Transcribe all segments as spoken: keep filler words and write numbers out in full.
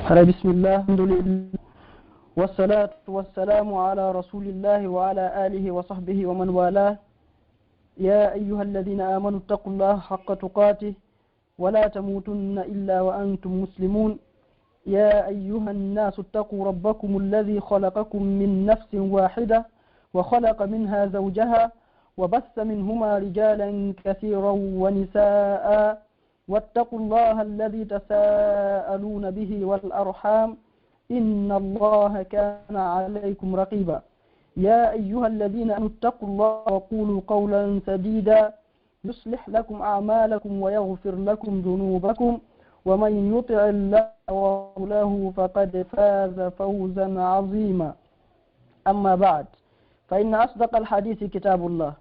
Haray, bismillah, alhamdulillah, wassalatu wassalamu ala rasulillahi wa ala alihi wa sahbihi wa man walah. Ya ayyuha alladhina amanu ittaqullaha haqqa tuqatih wa la tamutunna illa wa antum muslimun. Ya ayyuha annasu ittaqu rabbakum alladhi khalaqakum min nafsin wahidah wa khalaqa minha zawjaha wa bassa minhuma rijalan kathiran wa nisaa. واتقوا الله الذي تساءلون به والأرحام، إن الله كان عليكم رقيبا. يا أيها الذين آمنوا اتقوا الله وقولوا قولا سديدا، يصلح لكم أعمالكم ويغفر لكم ذنوبكم، ومن يطع الله ورسوله فقد فاز فوزا عظيما. أما بعد، فإن أصدق الحديث كتاب الله،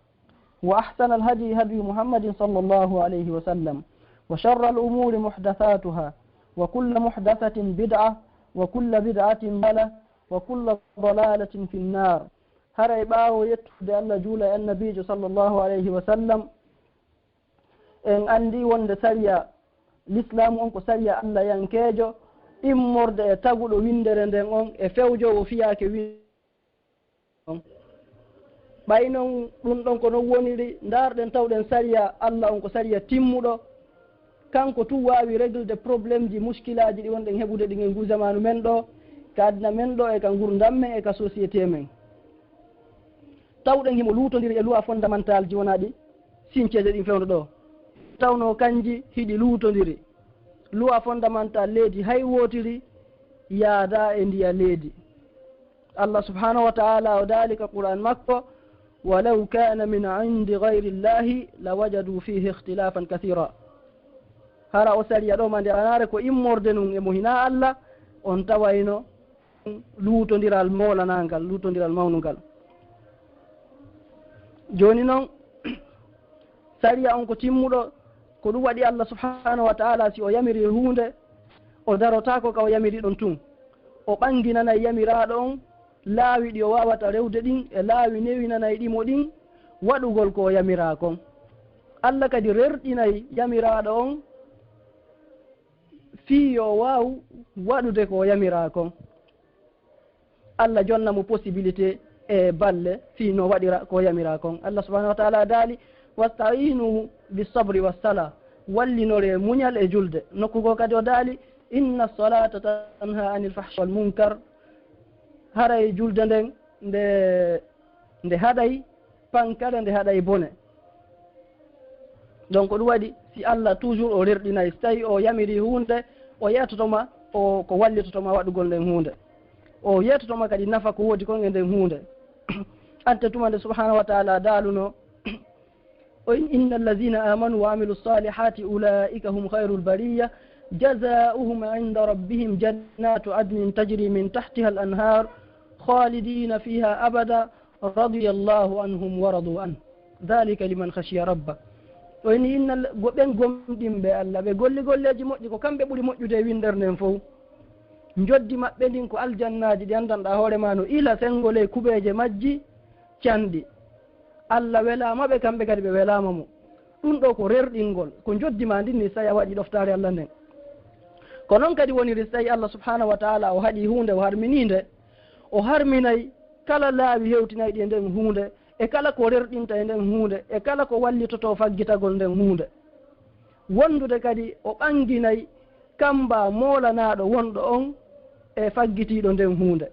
وأحسن الهدي هدي محمد صلى الله عليه وسلم، وشر الأمور محدثاتها، وكل محدثة بدعة، وكل بدعة ضلالة، وكل ضلالة في النار. Haray ɓaawo yettude Allah, juula e Annabiijo sallallahu alayhi wa sallam, en anndi wonde sariya Lislaamu on ko sariya Allah yankeejo, immorde e taguɗo winndere nden on e fewjoowo fiyaake winndere on. Ɓay non ɗum ɗon ko non woniri, ndaarɗen tawɗen sariya Allah on ko sariya timmuɗo. Kanko tun waawi réglude problèmeji, muskilaaji ɗi wonɗen heɓude ɗin e nguu zamaanu men ɗoo, ka aduna men ɗoo, e ka ngurndan men, e ka société men. Tawɗen himo luutondiri e loi fondamentalji wonaa ɗi sinceeje ɗin fewndo ɗoo. Tawnoo kanji hiɗi luutondiri. Loi fondamental leydi hay wootiri yaadaa e ndiya leydi. Allah subhanahu wa ta'ala o daali ka Qur'an makko, "Walaw kana min indi ghayri Allahi lawajadu fihi ikhtilafan kathira." Hara o sariya ɗoo ma nde anaare ko immorde nun e mo hinaa Allah, on tawayno luutondiral mawlanangal, luutondiral mawnungal. Jooni non, sariya on ko timmuɗo, ko ɗum waɗi Allah subhanahu wa ta'ala, si o yamiri huunde, o darotaako ka o yamiri ɗon tun. O ɓanginanay yamiraaɗo on laawi ɗi o waawata rewde ɗin, e laawi newinanay ɗi mo ɗin waɗugol ko o yamiraa kon. Allah kadi rerɗinay yamiraaɗo on fii yo o waawu waɗude ko o yamiraa kon. Allah jonna mo possibilité e balle fii no waɗira ko o yamiraa kon. Allah subhanahu wa ta'ala daali, "Wasta'inu bis sabri was sala." Wallinore muñal e julde. Nokku goo kadi o daali, "Inna salata tanha anil fahsha wal munkar." Haray julde nden nde, nde haɗay pankare, nde haɗay bone. Donc ko ɗum waɗi, si Allah toujours o rerɗinay, si tawi o yamiri huunde, o yeetoto ma o, ko wallitoto ma waɗugol nden huunde. O yeetoto ma kadi nafa ko woodi kon e nden huunde. Ante tuma nde subhanahu wa ta'ala daaluno, o in-, "Inna allazina amanu wa amilu salihati ulaika hum khairul bariya, jazauhum inda rabbihim jannatu adnin tajri min tahtiha al anhar, khalidina fiha abada, radiyallahu anhum wa radu an. Dhalika liman khashiya rabba." O inni, inna l-, go-, ɓen gomɗinɓe Allah, ɓe golli golleeji moƴƴi, ko kamɓe ɓuri moƴƴude e winndere nden fow. Njoddi maɓɓe ndin ko aljannaaji ɗi anndanɗaa hoore maa no ila senngo ley kuɓeeje majji canɗi. Allah welaama ɓe, kamɓe kadi ɓe welaama mo. Ɗum ɗoo ko rerɗingol, ko njoddi maa ndin ni, si tawi a waɗi ɗoftaare Allah nden. Ko non kadi woniri, si tawi Allah subhanahu wa ta'ala o haɗi huunde, o harminii nde, o harminay kala laawi hewtinayɗi e nden huunde, e kala ko rerɗinta e nden huunde, e kala ko wallitotoo faggitagol nden huunde. Wondude kadi o ɓanginay kamba moolanaaɗo wonɗo on e faggitiiɗo nden huunde.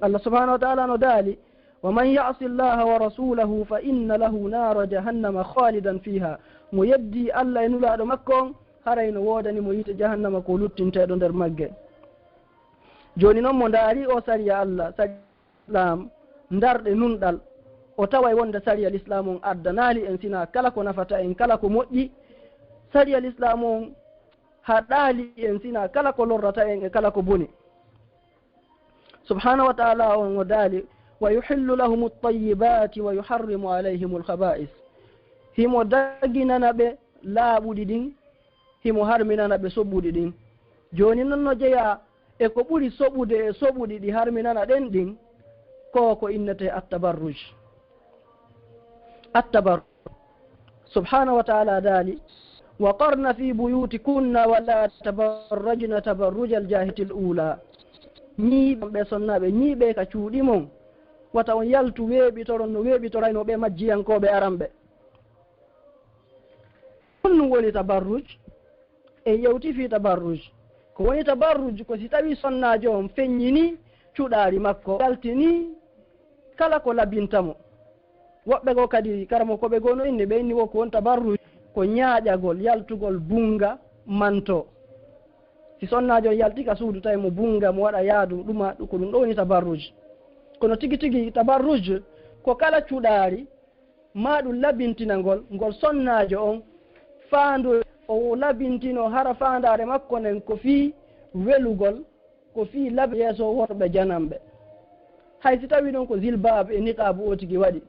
Allah subhanahu wa ta'ala no daali, "Wa man ya'si Allaha wa rasulahu fa inna lahu nara jahannama khalidan fiha." Mo yeddii Allah e Nulaaɗo makko on, haray no woodani mo yiite jahannama ko luttinteeɗo nder magge. Jooni non mo ndaari o sariya Allah, sariya Islam, ndarɗe nunɗal, o taway wonde sariya Islam on addanaali en sina kala ko nafata en, kala ko moƴƴi. Sariya Islam on haɗaali en sina kala ko lorrata en e kala ko boni. Subhanahu wa ta'ala on o daali, "Wa yuhillu lahumu tayyibati wa yuharrimu alayhimu al-khaba'is." Himo daginana ɓe laaɓuɗi ɗin, himo harminana ɓe soɓuɗi ɗin. Jooni non no jeyaa e ko ɓuri soɓude e soɓuɗi ɗi harminana ɗen ɗin, ko ko innetee at-tabarruj. At-tabarruj. Subhanahu wa ta'ala daali, وقرن في بيوتكن ولا تبرجن تبرج الجاهلية الأولى. Ñiiɓe ɓe sonnaaɓe, ñiiɓe ka cuuɗi mon. Wata on yaltu weeɓitoron no weeɓitoraynoo ɓe majjiyankooɓe aranɓe. Honɗum woni tabarruj? En yewti fii tabarruj. Ko woni tabarruj ko si tawii sonnaajo on feññinii cuɗaari makko, yaltinii kala ko labinta mo. Woɓɓe goo kadi, karamokooɓe goo no inni, ɓe inni wo ko woni tabarruj, ko ñaaƴagol, yaltugol bunnga manto. Si sonnaajo on yalti ka suudu, tawi mo bunnga, mo waɗa yaadu, ɗuma, ɗum ko ɗum ɗo woni tabarruj. Kono tigi tigi tabarruj ko kala cuɗaari, maa ɗum labintina ngol, ngol sonnaajo on faandu, o labintino hara faandaare makko nden ko fii welugol, ko fii laɓ yeeso worɓe jananɓe. Hay si tawii noon ko zilbaabu e niqaabu o tigi waɗi,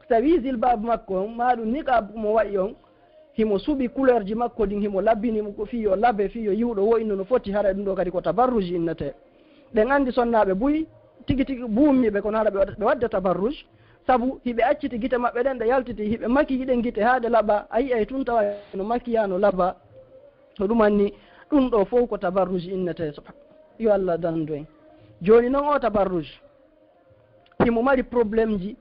si tawii zilbaabu makko on, maa ɗum niqaabu mo waɗi on, himo suɓi kuleerji makko ɗin, himo labini mo ko fii yo laɓe, fii yo yiwɗo woyino no foti, haray ɗum ɗo kadi ko tabarruj innetee. Ɗen anndi sonnaaɓe buy, tigi tigi buumiiɓe, kono hara ɓe waɗ-, ɓe waɗde tabarruj, sabu hiɓe acciti gite maɓɓe ɗen, ɗe yaltiti, hiɓe makiyi ɗen gite haa ɗe laɓa, a yi'ay tun tawa no makiyaa no laɓa. To ɗum anni, ɗum ɗo fow ko tabarruj innetee. Subha-, yo Allah dandu en. Jooni non o tabarruj, himo mari problemji,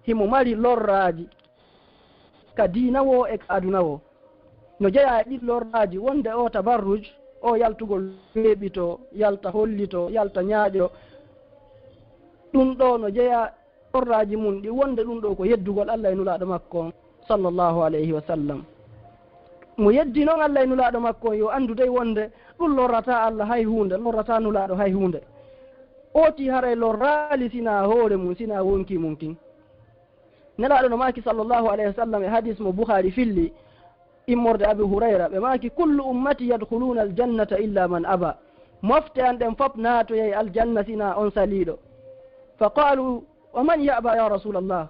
himo mari lorraaji, ka diina woo e ka aduna woo. No jeyaa e ɗin lorraaji wonde o tabarruj, o yaltugol weeɓito, yalta hollito, yalta ñaaƴo. Ɗum ɗo no jeyaa lorraaji mun ɗi wonde ɗum ɗo ko yeddugol Allah e Nulaaɗo makko on, sallallahu alayhi wa sallam. Mo yeddi non Allah e Nulaaɗo makko on, yo anndu dey wonde ɗum lorrataa Allah hay huunde, lorrataa Nulaaɗo hay huunde. Ooti haray lorraali sinaa hoore mun, sinaa wonkii mun kin. Nelaaɗo no maaki, sallallahu alayhi wa sallam, e hadis mo Bukhaari filli, immorde Abi Hurayra, ɓe maaki: "Kullu ummati yadkhuluna aljannata illa man aba." Mofte an ɗen fop naatoyay aljanna sinaa on saliiɗo. Fa qaalu: "Wa man ya'ba ya Rasulallah?"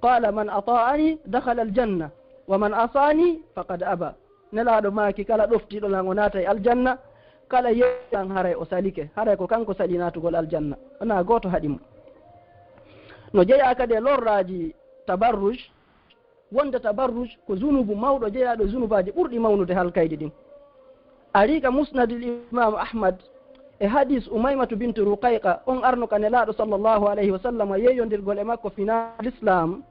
Qaala: "Man ata'ani dakhala aljanna, wa man asani faqad aba." Nelaaɗo maaki, kala ɗoftiiɗo lan o naatay aljanna, kala yeeɗan haray o salike, haray ko kanko sali naatugol aljanna, wonaa gooto haɗi mo. No jeyaa kadi e lorraaji tabarruj, wonde tabarruj ko zunubu mawɗo jeyaaɗo e zunubaaji ɓurɗi mawnude halkayɗi ɗin. Arii ka Musnadil Imam Ahmad e hadis Umaymatu bintu Ruqayqa, on arno ka Nelaaɗo sallallahu alayhi wa sallam yeeyondirgol e makko finaa Lislaam.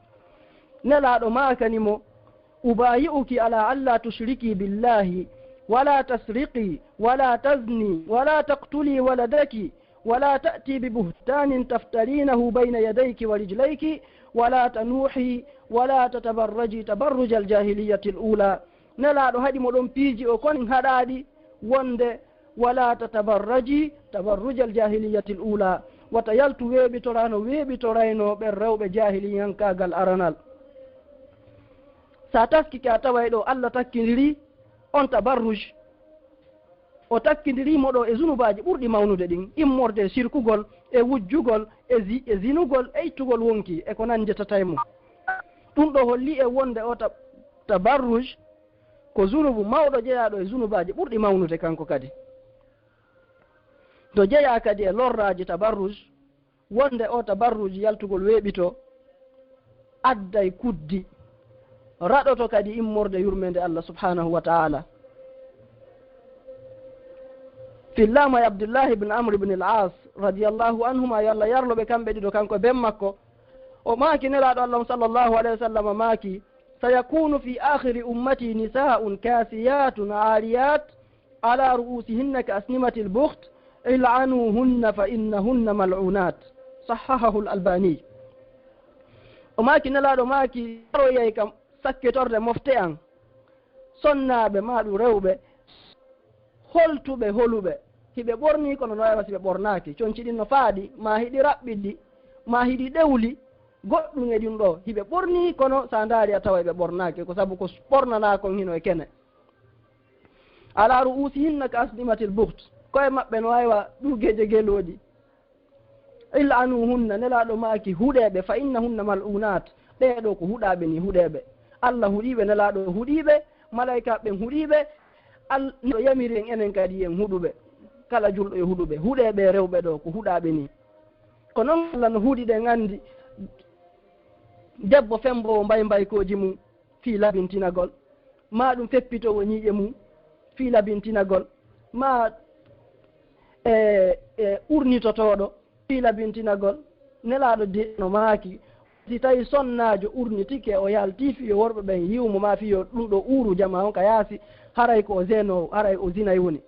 Nelaaɗo maakani mo: "Ubayi'uki ala alla tushriki billahi, wala tasriqi, wala tazni, wala taqtuli waladaki, wala ta'ti bi buhtanin taftarinahu bayna yadayki wa rijlayki, wala tanuhi, wala tatabarraji tabarrujal jahiliyatil ula." Nelaaɗo haɗi mo ɗon piiji o kon haɗaaɗi wonde: "Wala tatabarraji tabarrujal jahiliyatil ula." Wata yaltu weeɓitoraa no weeɓitoraynoo ɓen rewɓe jaahiliyankaagal aranal. Sa taskike a taway ɗo Allah takkindirii on tabarruj. O takkindirii mo ɗo e zunubaaji ɓurɗi mawnude ɗin, immorde e sirkugol, e wujjugol, e zi-, e zinugol, e ittugol wonkii, e ko nanndi tata e mum. Ɗum ɗo holli e wonde o ta-, tabarruj ko zunubu mawɗo jeyaaɗo e zunubaaji ɓurɗi mawnude kanko kadi. No jeyaa kadi e lorraaji tabarruj, wonde o tabarruj yaltugol weeɓito adday kuddi, raɗoto kadi immorde yurmeende Allah subhanahu wa ta'ala. Fillama e Abdullahi ibn Amr ibn al-As radiyallahu anhuma, yo Allah yarlo ɓe kamɓe ɗiɗo, kanko e ben makko, o maaki, Nelaaɗo Allah on sallallahu alayhi wa sallam maaki: "Sayakunu fi akhiri ummati nisa'un kasiyatun ariyat, ala ru'usihinna ka asnimatil bukht, il'anuhunna fa innahunna mal'unat." Sahhahahu al-Albani. O maaki, Nelaaɗo maaki, aroyay kam sakkitorde mofte an, sonnaaɓe maa ɗum rewɓe, holtuɓe holuɓe, hiɓe ɓornii kono no waywa si ɓe ɓornaaki, conci ɗin no faaɗi, maa hiɗi raɓɓiɗi, maa hiɗi ɗewli, goɗɗum e ɗum ɗo, hiɓe ɓornii kono sa ndaari a tawa ɓe ɓornaaki, ko sabu ko ɓornanaa kon hino e kene. Ala ru'usihinna ka asnimatil bukht, koye maɓɓe no waywa ɗugeeje gelooɗi. Il'anuhunna, Nelaaɗo maaki, huɗeeɓe, fa innahunna mal'unat, ɓee ɗo ko huɗaaɓe ni, huɗeeɓe. Allah huɗiiɓe, Nelaaɗo huɗiiɓe, malaykaaɓe ɓen huɗiiɓe, Al-, Nelaaɗo yamiri en enen kadi en huɗuɓe. Kala julɗo yo huɗuɓe, huɗeeɓe rewɓe ɗo ko huɗaaɓe ni. Ko non Allah no huɗi ɗen anndi debbo femboowo mbaymbaykooji mum fii labintinagol. maa ɗum feppitoowo ñiiƴe mum fii labintinagol, maa e, e urnitotooɗo fii labintinagol. Nelaaɗo de no maaki, si tawi sonnaajo urnitike, o yaltii fii yo worɓe ɓen yi'u mo, maa fii yo ɗum ɗo uuru jamaa on ka yaasi, haray ko o zeno, haray o zinay woni.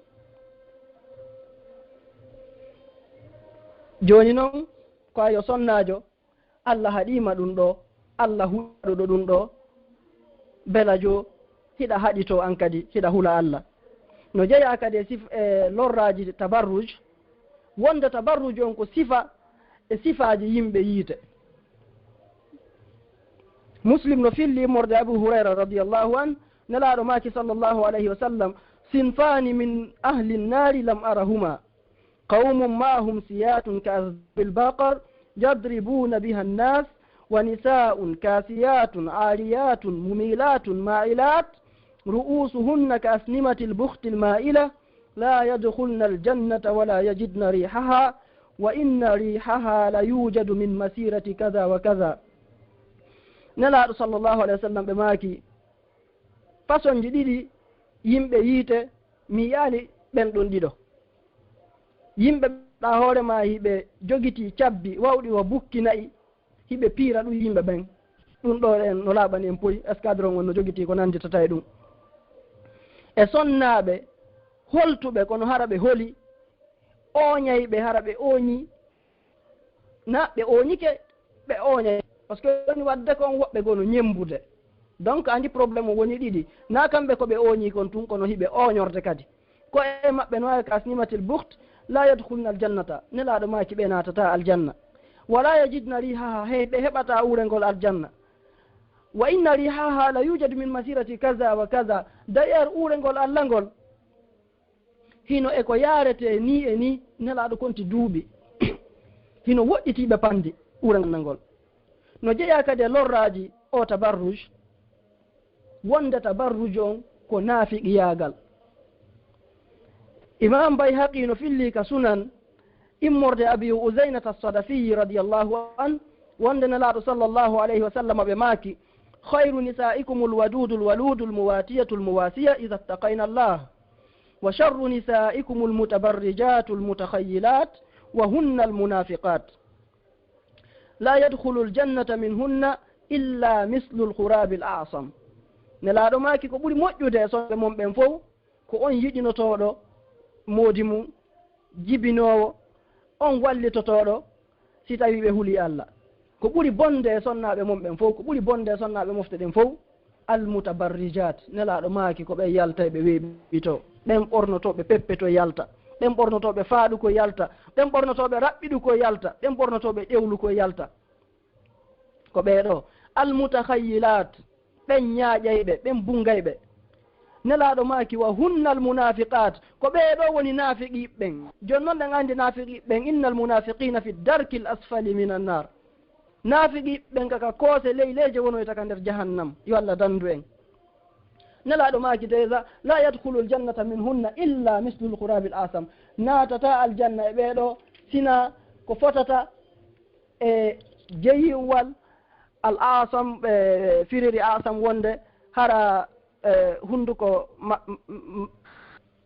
Jooni non, ko a yo sonnaajo, Alla haɗiima ɗum ɗo, Alla huɗo ɗum ɗo, belajo, hiɗa haɗitoo an kadi, hiɗa hula Alla. No jeyaa kadi e sif-, e lorraaji tabarruj, wonde tabarruj on ko sifa e sifaaji yimɓe yiite. Muslim no filli immorde Abu Hurayra radiyallahu anhu, Nelaaɗo maaki sallallahu alayhi wa sallam, "Sinfaani min ahli nnaari lam arahuma." قوم معهم سيات كأذناب البقر يضربون بها الناس، ونساء كاسيات عاريات مميلات ماعلات رؤوسهن كأسنمة البخت المائلة، لا يدخلن الجنة ولا يجدن ريحها، وإن ريحها ليوجد من مسيرة كذا وكذا. Nelaaɗo sallallahu alayhi wa sallam ɓe maaki, Fasonji ɗiɗi yimɓe yiite, mi yi'aali ɓen ɗon ɗiɗo. Yimɓe ɓe hoore maa hiɓe jogitii cabbi wawɗi wa bukki na'i, hiɓe piira ɗum yimɓe ɓen. Ɗum ɗo en no laaɓani en poy, escadron on no jogitii ko nannditata e ɗum. E sonnaaɓe holtuɓe kono hara ɓe holi, ooñayɓe hara ɓe ooñi, na ɓe ooñike, ɓe ooñay. Parce que woni waɗde kon woɓɓe goo no ñemmbude. Donc, andi problème o woni ɗiɗi. Na kamɓe ko ɓe ooñi kon tun, kono hiɓe ooñorde kadi. Ko e maɓɓe no waawi ka asnimatil bukht, la yadkhulna aljannata. Nelaaɗo maaki ɓe naatata aljanna. Wala yajidna rihaha, he ɓe heɓata uurengol aljanna. Wa inna rihaha la yujadu min masirati kaza wa kaza. D'ailleurs, uurengol Alla ngol, hino e ko yaaretee nii e nii, Nelaaɗo konti duuɓi. Hino woɗɗitii ɓe panndi uurengol ngol. No jeyaa kadi e lorraaji o tabarruj, wonde tabarruj on ko naafiqiyaagal. Imaam Bayhaqi no filli ka Sunan, immorde Abi Uzaynata As-Sadafiyi radiyallahu anhu, wonde Nelaaɗo sallallahu alayhi wa sallam ɓe maaki, "Khayru nisaikumul wadudul waludul muwatiyatul muwasiya idha ittaqayna Allah. Wa sharru nisaikumul mutabarrijatul mutakhayyilat wa hunnal munafiqat. La yadkhulul jannata minhunna illa mislul khurabil a'sam." Nelaaɗo maaki ko ɓuri moƴƴude e soɓe mon ɓen fow, ko on yiɗinotooɗo moodi mum, jibinoowo, on wallitotooɗo, si tawii ɓe hulii Alla. Ko ɓuri bonde e sonnaaɓe mon ɓen fow, ko ɓuri bonde e sonnaaɓe mofte ɗen fow, almutabarrijaat, Nelaaɗo maaki ko ɓe yaltay ɓe weeɓitoo, ɓen ɓornotooɓe peppe to yalta, ɓen ɓornotooɓe faaɗu ko yalta, ɓen ɓornotooɓe raɓɓiɗu ko yalta, ɓen ɓornotooɓe ƴewlu ko yalta. Ko ɓee ɗoo, almutakhayyilat, ɓen ñaaƴayɓe, ɓen bungayɓe. Nelaaɗo maaki, "Wa hunnal munafiqat," ko ɓee ɗoo woni naafiqiiɓe ɓen. Jooni non ɗen anndi naafiqiiɓe ɓen, "Innal munafiqina fi darkil asfali minan nar." Naafiqiiɓe ɓen ka, ka koose ley leeje wonoyta ka nder jahannam. Yo Alla dandu en. Nelaaɗo maaki déjà, "La yadkhulul jannata minhunna illa mislul khurabil asam." Naatata aljanna e ɓee ɗoo, sina ko fotata e jeyiwal al asam, ɓe firiri asam wonde hara, e, hunduko ma-, m-, m-,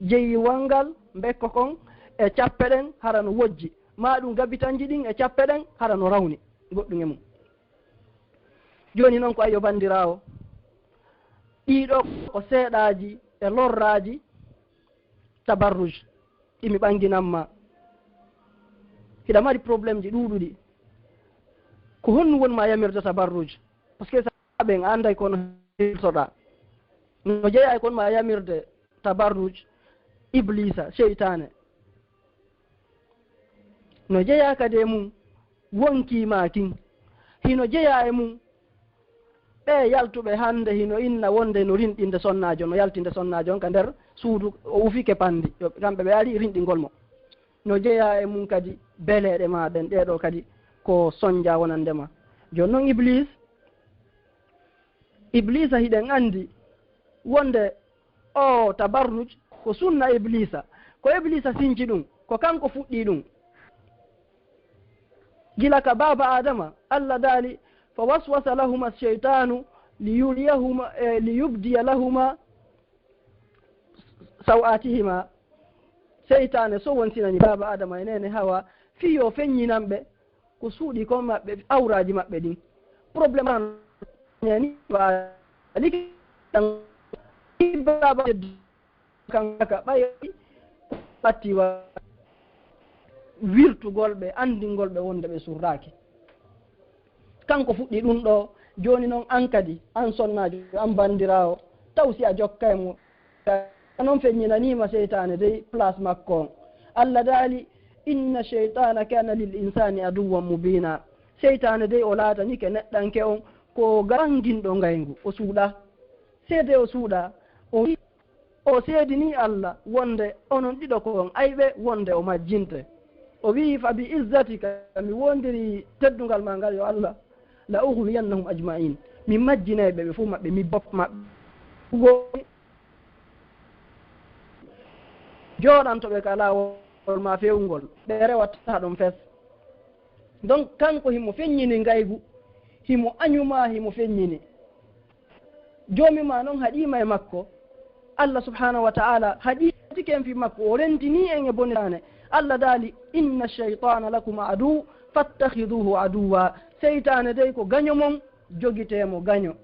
jeyiwal ngal, mbekko kon, e cappe ɗen hara no wojji, maa ɗum gabitanji ɗin e cappe ɗen hara no rawni, goɗɗum e mum. Jooni non ko ayyo bandiraawo, ɗii ɗoo ko seeɗaaji e lorraaji tabarruj ɗi mi ɓanginan ma. Hiɗa mari problème ji ɗuuɗuɗi. Ko honno won ma yamirde tabarruj? Parce que sa ɓen anday kono hirtoɗa. No jeyaa e kon ma yamirde tabarruj, Iblisa, seytaane. No jeyaa kadi e mum wonkii maa kin. Hino jeyaa e mum ɓee yaltuɓe hannde hino inna wonde no rinɗinde sonnaajo, no yaltinde sonnaajo on ka nder suudu, o ufike panndi. Yo, kamɓe ɓe ari rinɗingol mo. No jeyaa e mum kadi beleeɗe maa ɗen, ɗee ɗoo kadi ko sonja wonande ma. Jooni non Iblis, Iblisa hiɗen anndi wonde o tabarruj ko sunna Iblisa. Ko Iblisa sinci ɗum, ko kanko fuɗɗii ɗum. Gila ka baaba Adama, Alla daali, "Fa waswasa lahuma shaytanu liyuriyahuma, eh, liyubdiya lahuma saw'atihima, seytaane so wonsinani baaba Adama e neene Hawa, fii yo feññinan ɓe ko suuɗi kon maɓɓe, awraaji maɓɓe ɗin. Problème an, yani, wa, aliki, baaba, kan ka ɓay, ɓatti wa, wirtugol ɓe, anndingol ɓe wonde ɓe surraaki. Kanko fuɗɗi ɗum ɗo, jooni noon an kadi, an sonnaajo, an banndiraawo, taw si a jokka e mo, noon feññinaniima seytaane dey place makko on. Allah daali, "Inna sheytaana kaana lil insaani aduwwan mubiina." Seytaane dey o laatanike neɗɗanke on ko ga-, ɓannginɗo ngayngu, o suuɗa. Seede o suuɗa, o wi-, o seedini Allah wonde onon ɗiɗo ko on ayɓe, wonde o majjinte. O wi'i, "Fa bi izzatika, mi wondiri teddungal ma ngal yo Allah, la ughwiyannahum ajma'in." Mi majjinay ɓe, ɓe fof maɓɓe, mi bop maɓɓe. Jooɗanto ɓe ka laawol ma fewngol, ɓe rewata ɗon fes. Donc, kanko himo feññini ngaygu, himo añuma, himo feññini. Joomi ma non haɗiima e makko. Allah subhanahu wa ta'ala haɗiitike en fii makko, o rentinii en e bonitaane. Allah daali, "Inna shaytana lakum aduw, fattakhiduhu aduwa." Seytaane dey ko gaño mon, jogitee mo gaño.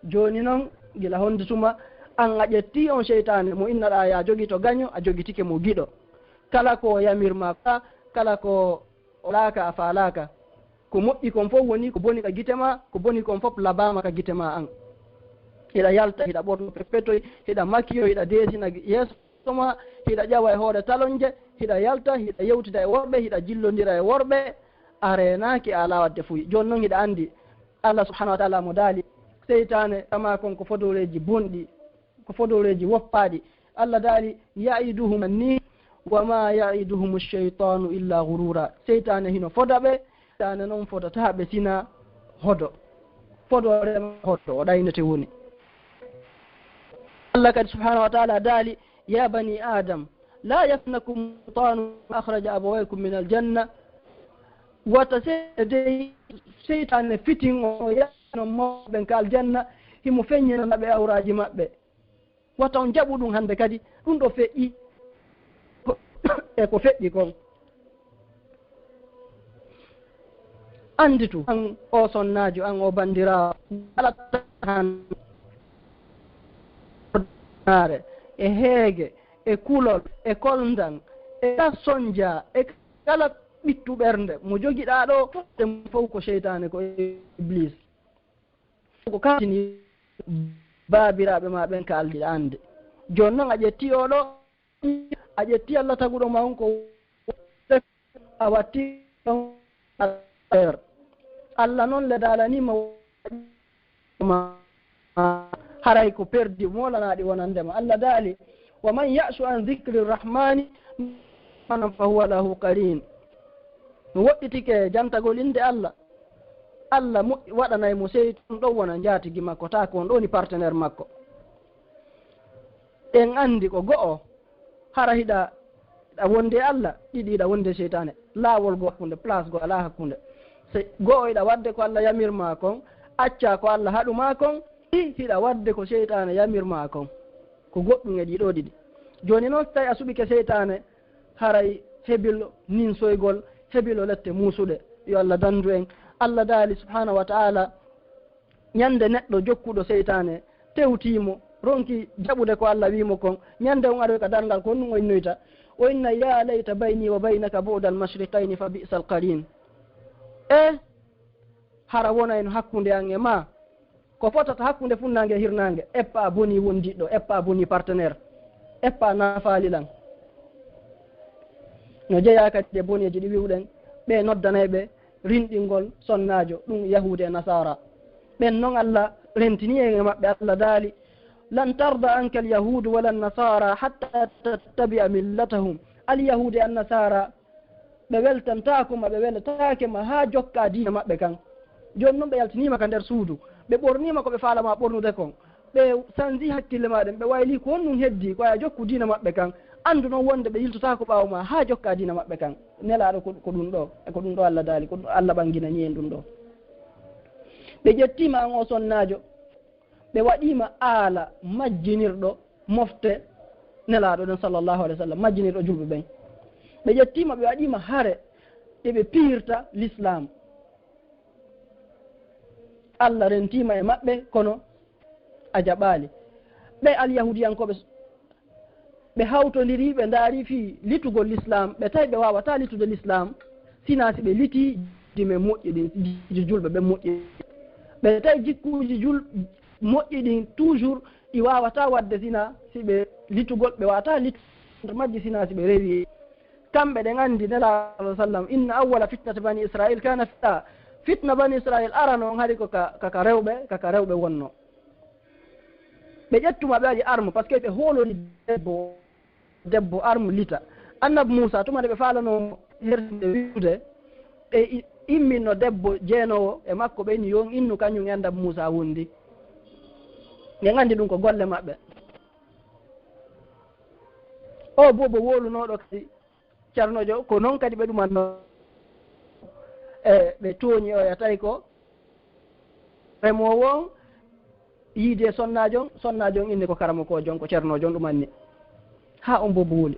Jooni non, gila honde tuma, an a ƴettii on seytaane mo innaɗaa ya jogito gaño, a jogitike mo giɗo. Kala ko o yamir ma, kala ko o laaka a faalaaka. Ko moƴƴi kon fof woni ko boni ka gite ma, ko boni kon fof labaama ka gite ma an. Hiɗa yalta, hiɗa ɓorno peppetoy, hiɗa makiyo, hiɗa deesina yeeso ma, hiɗa ƴawa e hoore talonje, hiɗa yalta, hiɗa yewtida e worɓe, hiɗa jillondira e worɓe, a reenaaki, a alaa waɗde fuy. Jooni non hiɗa anndi, Allah subhanahu wa ta'ala mo daali, seytaane kama kon ko fodooreeji bonɗi, ko fodooreeji woppaaɗi. Allah daali, "Ya'iduhum ni, wa ma ya'iduhum shaytanu illa ghurura." Seytaane hino foda ɓe, seytaane non fodataa ɓe sina hodo. Fodoore ma hodo, o ɗaynete woni. Allah kadi subhanahu wa ta'ala daali, "Ya bani Adam, la yafnakum shaytanu ma akhraja abawaykum min aljanna." Wata se dey seytaane fitin o yaano mawɓe ka aljanna, himo feññinana ɓe awraaji maɓɓe. Wata on jaɓu ɗum hannde kadi, ɗum ɗo feƴƴi e ko feƴƴi kon. Annditu, an o sonnaajo, an o banndiraawo, kala tan e heege, e kulol, e kolndal, e kala sonja, e kala ɓittu ɓernde mo jogiɗaa ɗo, fof ko seytaane, ko Iblis. Ko kañum tini baabiraaɓe ma ɓen ka alɗi annde. Jooni non a ƴetti oɗo, a ƴetti Allah taguɗo ma on ko a watti on. Allah non le daalani ma, ma haray ko perdi molanaaɗi wonande ma. Allah daali, "Wa man ya'shu an dhikri rahmani, fa huwa lahu qarin." Mi woɗɗitike jantagol innde Allah. Allah moƴƴi waɗanay mo seytu, on ɗon wona njaatigi makko, taa ko on ɗon woni partenaire makko. En anndi ko go'o, hara hiɗa, hiɗa wonde Allah, ɗiɗi hiɗa wonde seytaane. Laawol go hakkunde, place go alaa hakkunde. Se go'o hiɗa waɗde ko Allah yamir ma kon, accaa ko Allah haɗu ma kon, ɗi hiɗa waɗde ko seytaane yamir ma kon. Ko goɗɗum e ɗiɗo ɗiɗi. Jooni non, so tawi a suɓike seytaane, haray hebilo ninsoygol, hebilo lette muusuɗe. Yo Allah dandu en. Allah daali subhanahu wa ta'ala, ñande neɗɗo jokkuɗo seytaane tewtii mo, ronki jaɓude ko Allah wii mo kon, ñande on aroy ka darngal ko honɗum o innoyta? O inna, "Ya layta bayni wa baynaka bu'dal mashriqayni fa bi'sal qarin." E hara wonayno hakkunde an e ma ko fotata hakkunde funnaange e hirnaange, eppa a boni wondiɗɗo, eppa a boni partenaire, eppa a nafaali lan. No jeyaa kadi e boneeji ɗi wi'uɗen, ɓe noddanayɓe rinɗingol sonnaajo, ɗum Yahuude e Nasaara. Ɓen non Allah rentini en e maɓɓe, Allah daali, "Lan tarda anka al-yahuudu wala an-nasaara hatta tattabi'a millatahum." Al-Yahuude e An-Nasaara, ɓe weltantaako ma, ɓe welataake ma haa jokkaa diina maɓɓe kan. Jooni non ɓe yaltiniima ka nder suudu, ɓe ɓorniima ko ɓe faalaa ma ɓornude kon, ɓe sanji hakkille ma ɗen, ɓe wayli ko honɗum heddii, ko a jokku diina maɓɓe kan. Anndu non wonde ɓe yiltotaako ɓaawo ma haa jokkaa diina maɓɓe kan. Nelaaɗo ko, ko ɗum ɗo, e ko ɗum ɗo Allah daali, ko ɗum Allah ɓanginani en ɗum ɗo. Ɓe ƴettiima an o sonnaajo, ɓe waɗiima aala majjinirɗo mofte Nelaaɗo ɗon, sallallahu alayhi wa sallam, majjinirɗo julɓe ɓen. Ɓe ƴettiima, ɓe waɗiima hare ɗe ɓe piyirta l'islam. Allah rentiima e maɓɓe, kono a jaɓaali. Ɓe alyahudiyankooɓe, ɓe hawtondiri, ɓe ndaari fii litugol l'islam, ɓe tawi ɓe waawataa litude l'islam sinaa si ɓe litii jikkuuji men moƴƴi ɗin, jikkuuji julɓe ɓen moƴƴi. Ɓe tawi jikkuuji jul-, moƴƴi ɗin toujours, ɗi waawataa waɗde sinaa si ɓe litugol, ɓe waawataa litude majji sinaa si ɓe rewi. Kamɓe ɗen anndi Nelaaɗo sallam, "Inna awwala fitnati bani Israil kana fitna." Fitna bani Israil arano on hari ko ka, ka, ka rewɓe, ka, ka rewɓe wonno. Ɓe ƴettuma ɓe waɗi arme, parce que ɓe hoolori debbo, debbo arme lita. Annabi Muusa, tuma nde ɓe faalano hertinde wi'ude, ɓe i-, imminno debbo jeenoowo e makko, ɓe ni yo on innu kañum e Annabi Muusa wondi. Ɓe anndi ɗum ko golle maɓɓe. O boobo wowlunooɗo kadi Ceernojo, ko noon kadi ɓe ɗumanno. E, ɓe tooñi oya tawi ko remoowo on, yiide sonnaajo on, sonnaajo on inni ko karamokoojo on, ko ceernoojo on ɗumanni. Haa on boobo wowli.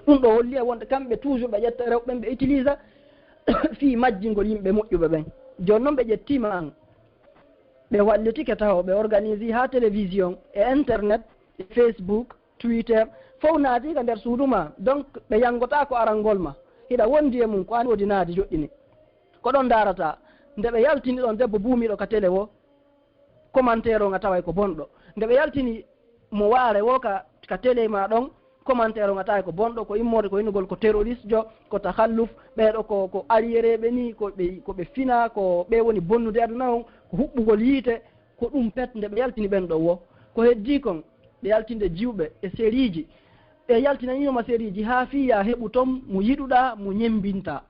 Ɗum ɗo holli e wonde kamɓe toujours ɓe ƴetta rewɓe ɓen ɓe utilisa fii majjingol yimɓe moƴƴuɓe ɓen. Jooni noon ɓe ƴettiima an. Ɓe wallitike taho, ɓe organisi haa télévision e internet e Facebook, Twitter, fof naati ka nder suudu ma. Donc, ɓe yanngotaa ko arangol ma. Hiɗa wondi e mum, ko an woodi naadi joɗɗini. Ko ɗon ndaarataa. Nde ɓe yaltini ɗon debbo buumiiɗo ka télé woo, commentaire on a taway ko bonɗo. Nde ɓe yaltini mo waare woo ka, ka télé ma ɗon, commentaire on a taway ko bonɗo, ko immoode, ko innugol ko terroriste jo, ko takhalluf, ɓeeɗo ko, ko arriéré ɓe ni, ko ɓe, ko ɓe fina, ko ɓe woni bonnude aduna on, ko huɓɓugol yiite, ko ɗum pet nde ɓe yaltini ɓen ɗo woo. Ko heddii kon, ɓe yaltinde jiwɓe e seriiji. Ɓe yaltinaniima seriiji haa fii yaa heɓu ton mo yiɗuɗaa, mo ñemmbintaa.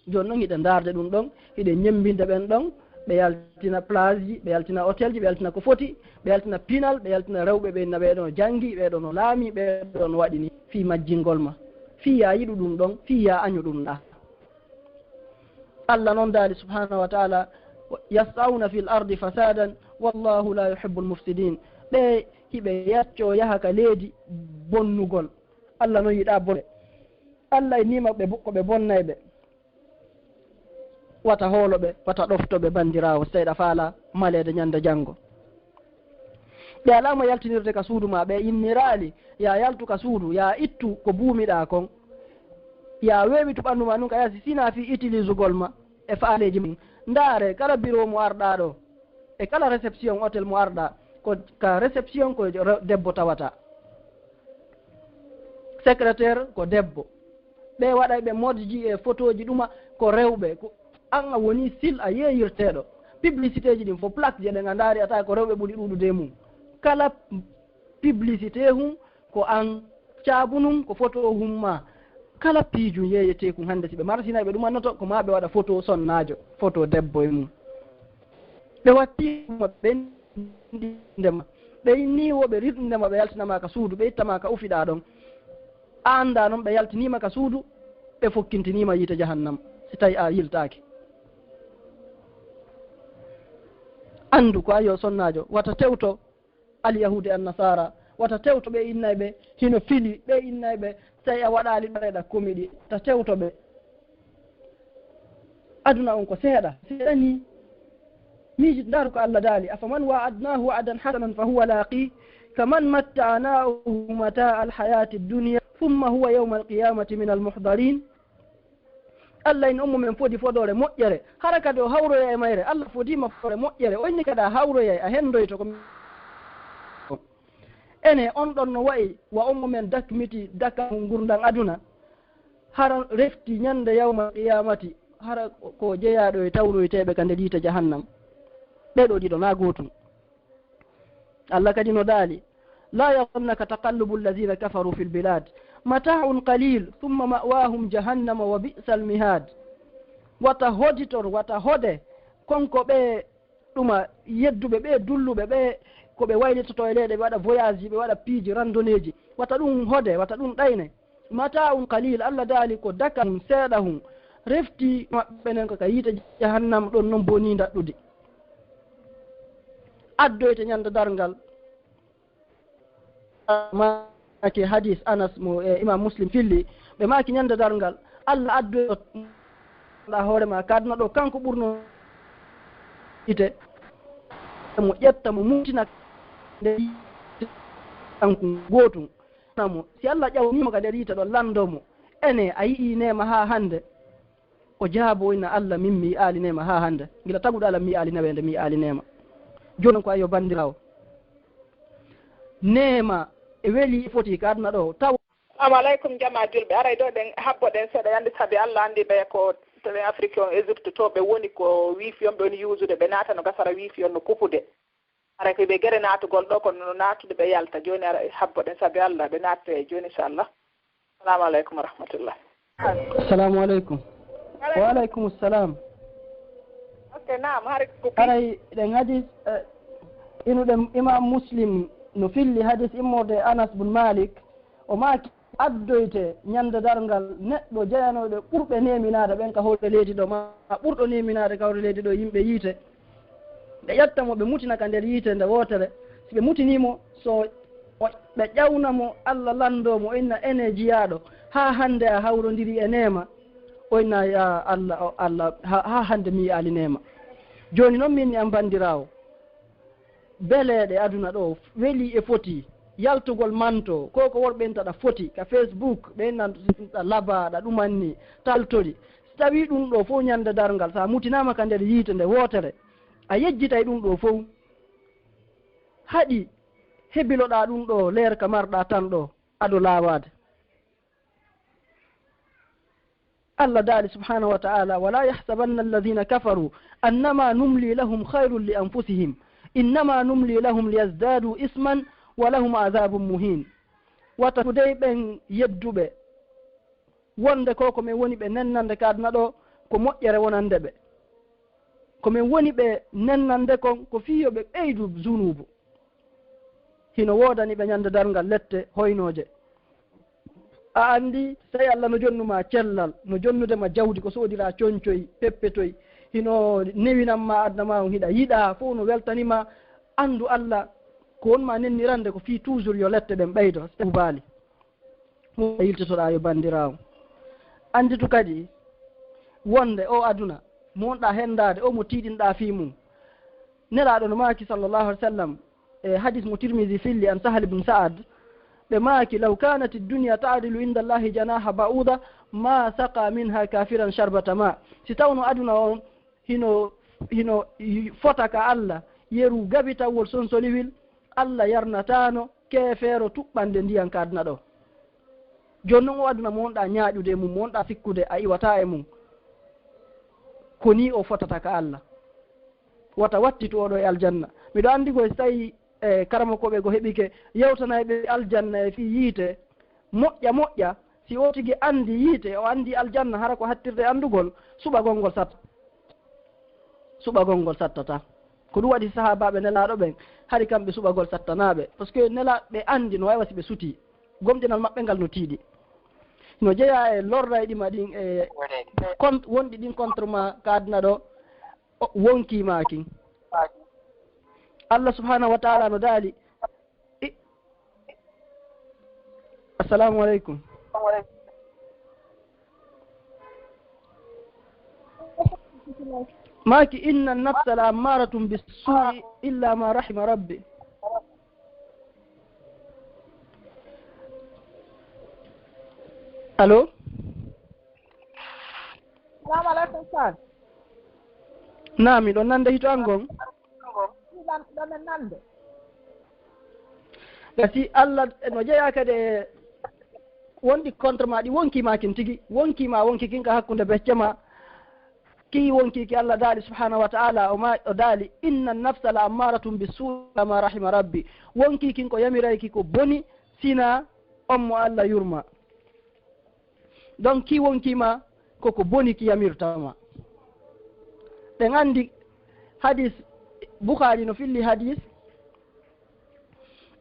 Jooni noon hiɗe ndaarde ɗum ɗon, hiɗe ñemmbinde ɓen ɗon, ɓe yaltina plage ji, ɓe yaltina hôtel ji, ɓe yaltina ko foti, ɓe yaltina pinal, ɓe yaltina rewɓe ɓe na ɓee ɗoo janngi, ɓee ɗoo no laami, ɓee ɗoo no waɗi ni fii majjingol ma. Fii yaa yiɗu ɗum ɗon, fii yaa añu ɗum ɗaa. Allah noon daali subhanahu wa taala, "Yas'awna fil ardi fasadan, wallahu la yuhibbul mufsidin." Ɓe hiɓe yaccoo yaha ka leydi bonnugol. Allah noon yiɗaa bone. Allah e nima ɓe bo-, ko ɓe bonnay ɓe. Wata hoolo ɓe, wata ɗofto ɓe, banndiraawo, seyɗa faala maleede ñande janngo. Ɓe alaa mo yaltinirde ka suudu ma, ɓe inniraali, yaa yaltu ka suudu, yaa ittu ko buumiɗaa kon. Yaa weewitu ɓanndu ma ndun ka yaasi, sinaa fii utilisugol ma e faaleeji mum. Ndaare, kala biro mo arɗaa ɗoo, e kala réception hôtel mo arɗaa, ko ka réception ko re-, debbo tawata. Secrétaire ko debbo. Ɓe waɗay ɓe modji e photoji ɗuma ko rewɓe. Ko an a woni sil a yeeyirteeɗo. Publicité ji ɗin fof, plaque je ɗen a ndaari a tawa ko rewɓe ɓuri ɗuuɗude e mum. Kala publicité hum ko an, caabu num ko photo hum ma. Kala piiju yeeyetee kum hannde si ɓe marsinay ɓe ɗumannoto ko ma ɓe waɗa photo sonnaajo, photo debbo e mum. Ɓe wattiima ɓe ndindema. Ɓe inni wo ɓe rirɗindema, ɓe yaltinama ka suudu, ɓe ittama ka ufiɗaa ɗon. An da noon ɓe yaltiniima ka suudu, ɓe fokkintiniima yiite jahannam, si tawi a yiltaaki. Anndu ko a yo sonnaajo, wata tewto alyahuudi annasara, wata tewto ɓe innay ɓe hino fili, ɓe innay ɓe, tawi a waɗaali ɗo reɗa komiɗi, ta tewto ɓe. Aduna on ko seeɗa, seeɗa ni. Miiji, ndaaru ko Allah daali, "Afaman wa'adnahu wa'dan hasanan fa huwa laqi, kaman matta'nahu mata'a al-hayati ad-dunya, thumma huwa yawma al-qiyamati min al-muhdarin." Allah in on mo men fodi fodoore moƴƴere, hara kadi o hawroya e mayre. Allah fodiima fodoore moƴƴere, o inni kadi a hawroyay, a hendoyto ko. Ene on ɗon no wa'i wa on mo men dakmiti daka ngurndan aduna, hara refti ñande yawma qiyamati, hara ko jeyaaɗo e tawroyteeɓe ka nder yiite jahannam. Ɓee ɗoo ɗiɗo na gootum. Allah kadi no daali, "La yaghrannaka taqallubu alladhina kafaru fil bilad, mata'un qalil, thumma ma'wahum jahannama wa bi'sal mihad." Wata hoditor, wata hode, konko ɓe ɗuma yedduɓe ɓe, dulluɓe ɓe, ko ɓe waylitoto e leyɗe, ɓe waɗa voyage ji, ɓe waɗa piiji, randonnée ji. Wata ɗum hode, wata ɗum ɗayne. Mata'un qalil, Allah daali ko daka hum, seeɗa hum. Refti maɓɓe nen ko ka yiite jahannam ɗon non boni daɗɗudi. Addoyte ñande darngal. maaki hadis Anas mo e Imam Muslim filli, ɓe maaki ñande darngal, Allah addoyta hoore ma ka aduna ɗo, kanko ɓurno yiite, mo ƴetta mo mutina nde kanko gootum. Na mo, si Allah ƴawnimo ka nder yiite ɗo, lando mo, ene a yi'i neema haa hande? O jaabo, o inna, Allah, min mi yi'aali neema haa hande. Gila taguɗo Allah mi yi'aali neweende, mi yi'aali neema. Jooni ko ayo banndiraawo. Neema e weli e foti ka aduna ɗo. Taw Assalamu aleykum, jamaa julɓe. Aray ɗo ɗen habbo ɗen seeɗa yande, sabi Allah anndi ɓe ko to ɓen Afrique on, Égypte to ɓe woni ko wifi on ɓe woni yuusude, ɓe naata no gasara wifi on no kupude. Aray ko ɓe gere naatugol ɗo, kono no naatude ɓe yalta. Jooni aray habbo ɗen sabi Allah, ɓe natta e jooni inchallah. Assalamu aleykum wa rahmatullah. Assalamu aleykum. Wa aleykum salam. Ok, naam, hari ko pi- Aray ɗen hadis, eh, inuɗen Imam Muslim no filli hadis immorde e Anas bun Malik, o maaki addoyte ñande darngal neɗɗo jeyanooɗo ɓurɓe neeminaade ɓen ka hoore leydi ɗo, ma ɓurɗo neeminaade ka hoore leydi ɗo yimɓe yiite. Ɓe ƴetta mo, ɓe mutina ka nder yiite nde wootere. Si ɓe mutinii mo, so o, ɓe ƴawna mo, Allah lanndoo mo, o inna, ene jiyaaɗo, haa hannde a hawrondiri e neema? O inna, ya Allah, o Allah, ha, haa hannde mi yi'aali neema. Jooni non, min ni an banndiraawo, beleeɗe aduna ɗo, weli e foti, yaltugol manto, ko ko worɓe inta ɗa foti, ka Facebook, ɓe inna ɗa laba, ɗa ɗumanni, taltori. Si tawii ɗum ɗo fof ñande darngal, so a mutinaama ka nder yiite nde wootere, a yejjitay ɗum ɗo fof. Haɗi hebiloɗaa ɗum ɗo leer ka marɗaa tan ɗo, ado laawaade. Allah daali subhanahu wa ta'ala, ولا يحسبن الذين كفروا أنما نملي لهم خير لأنفسهم إنما نملي لهم ليزدادوا إثما ولهم عذاب مهين. Wata ko dey ɓen yedduɓe wonde ko ko men woni ɓe nennande ka aduna ɗo, ko moƴƴere wonande ɓe. Ko men woni ɓe nennande kon, ko fii yo ɓe ɓeydu zunuubu. Hino woodani ɓe ñande darngal lette hoynooje. A anndi, sey Allah no jonnu ma cellal, no jonnude ma jawdi ko soodira coñcoy, peppetoy, hino newinan ma aduna ma on, hiɗa yiɗa, fof no weltani ma. Anndu Allah, ko won ma nennirande ko fii toujours yo lette ɗen ɓeydo, tuubaali. Mo yiltotoɗaa yo banndiraawo. Annditu kadi wonde o aduna mo wonɗaa henndaade, o mo tiiɗinɗaa fii mum. Nelaaɗo no maaki, sallallahu alaihi wa sallam, e hadis mo Tirmidhi filli an Sahal ibn Sa'ad, ɓe maaki, لو كانت الدنيا تعدل عند الله جناح بعوضة ما سقى منها كافرا شربة ماء. Si tawno aduna on hino, hino fota ka Allah, yeru gabitawol sonsoliwil, Allah yarnataano keefeero tuɓɓande ndiyan ka aduna ɗo. Jooni non o aduna mo wonɗaa ñaaƴude e mum, mo wonɗaa sikkude a iwataa e mum, ko nii o fotata ka Allah. Wata wattitu oɗo e aljanna. Miɗo anndi ko si tawii, e, karamokooɓe go heɓike yewtanayɓe aljanna e fii yiite, moƴƴa, moƴƴa, si o tigi anndi yiite, o anndi aljanna, hara ko hattirde e anndugol, suɓagol ngol sat-, suɓagol ngol sattata. Ko ɗum waɗi sahaabaaɓe Nelaaɗo ɓen, hari kamɓe suɓagol sattanaaɓe. Parce que Nelaaɓe anndi no waywa si ɓe sutii. Gomɗinal maɓɓe ngal no tiiɗi. No jeyaa e lorrayɗi ma ɗin, e kont-, wonɗi ɗin contre ma ka aduna ɗo, o-, wonkii ma kin. Allah subhanahu wa ta'ala no daali, I-, Assalamu aleykum. Maaki, إن النفس لأمارة بالسوء إلا ما رحم ربي. Allo? Salamu aleykum, Sal. Naam, miɗo nande hito an gon. Ɗan, ɗan en nande. Gasi Allah no jeyaa kadi e wonɗi contre ma, ɗi wonkii ma kin tigi. Wonkii ma, wonkii kin ka hakkunde becce ma. Ki wonkii ki Allah daali subhanahu wa ta'ala, o ma, o daali, إن النفس لأمارة بالسوء إلا ما رحم ربي. Wonkii kin ko yamirayki ko boni, sina on mo Allah yurma. Donc, ki wonkii ma, koko boni ki yamirta ma. Ɗen anndi hadis, Bukhari no filli hadis,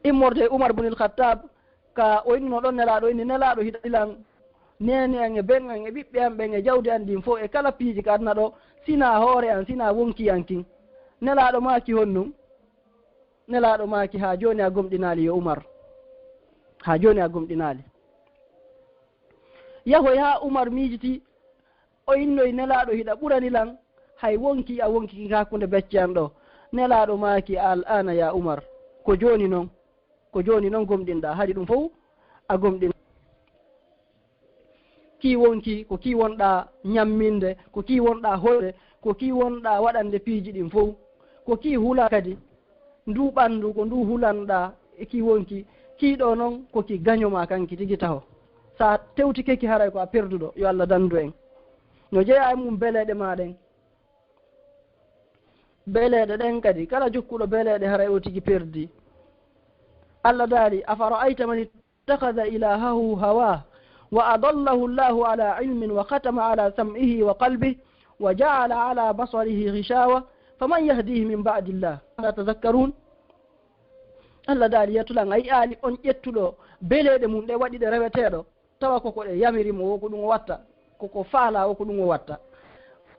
immorde e Umar bun il Khattab, ka o innuno ɗon Nelaaɗo, inni, Nelaaɗo, hiɗa ilan neene an e ben an e ɓiɓɓe an ɓen e jawdi an ndin fof e kala piiji ka aduna ɗo, sina hoore an, sina wonkii an kin. Nelaaɗo maaki, honɗum? Nelaaɗo maaki, haa jooni a gomɗinaali, yo Umar. Haa jooni a gomɗinaali. Yahoy haa Umar miijiti, o innoy Nelaaɗo, hiɗa ɓurani lan, hay wonkii a wonkii hakkunde becce an ɗoo. Nelaaɗo maaki, "Al-aana ya Umar, ko jooni non, ko jooni non gomɗinɗaa, hari ɗum fow a gomɗin." Kii wonkii, ko kii wonɗaa ñamminde, ko kii wonɗaa hoyde, ko kii wonɗaa waɗande piiji ɗin fow, ko kii hulaa kadi. Nduu ɓanndu, ko nduu hulanɗaa e kii wonkii. Kii ɗoo non, ko ki gaño maa kanki tigi taho. So a tewtike ki, haray ko a perduɗo. Yo Allah danndu en. No jeyaa e mum beleeɗe maa ɗen. Beleeɗe ɗen kadi, kala jokkuɗo beleeɗe, haray o tigi perdi. Allah daali, "Afara'ayta man ittakhadha ilahahu hawah, wa adallahu Allahu ala ilmin, wa khatama ala sam'ihi wa qalbih, wa ja'ala ala basarihi ghishawa, faman yahdihi min ba'dillah, afala tadhakkarun?" Allah daali, "Yatulan, a yi'aali on ƴettuɗo beleeɗe mum ɗe, waɗi ɗe reweteeɗo, tawa ko ko ɗe yamiri mo, wo ko ɗum o watta, ko ko faalaa, wo ko ɗum o watta.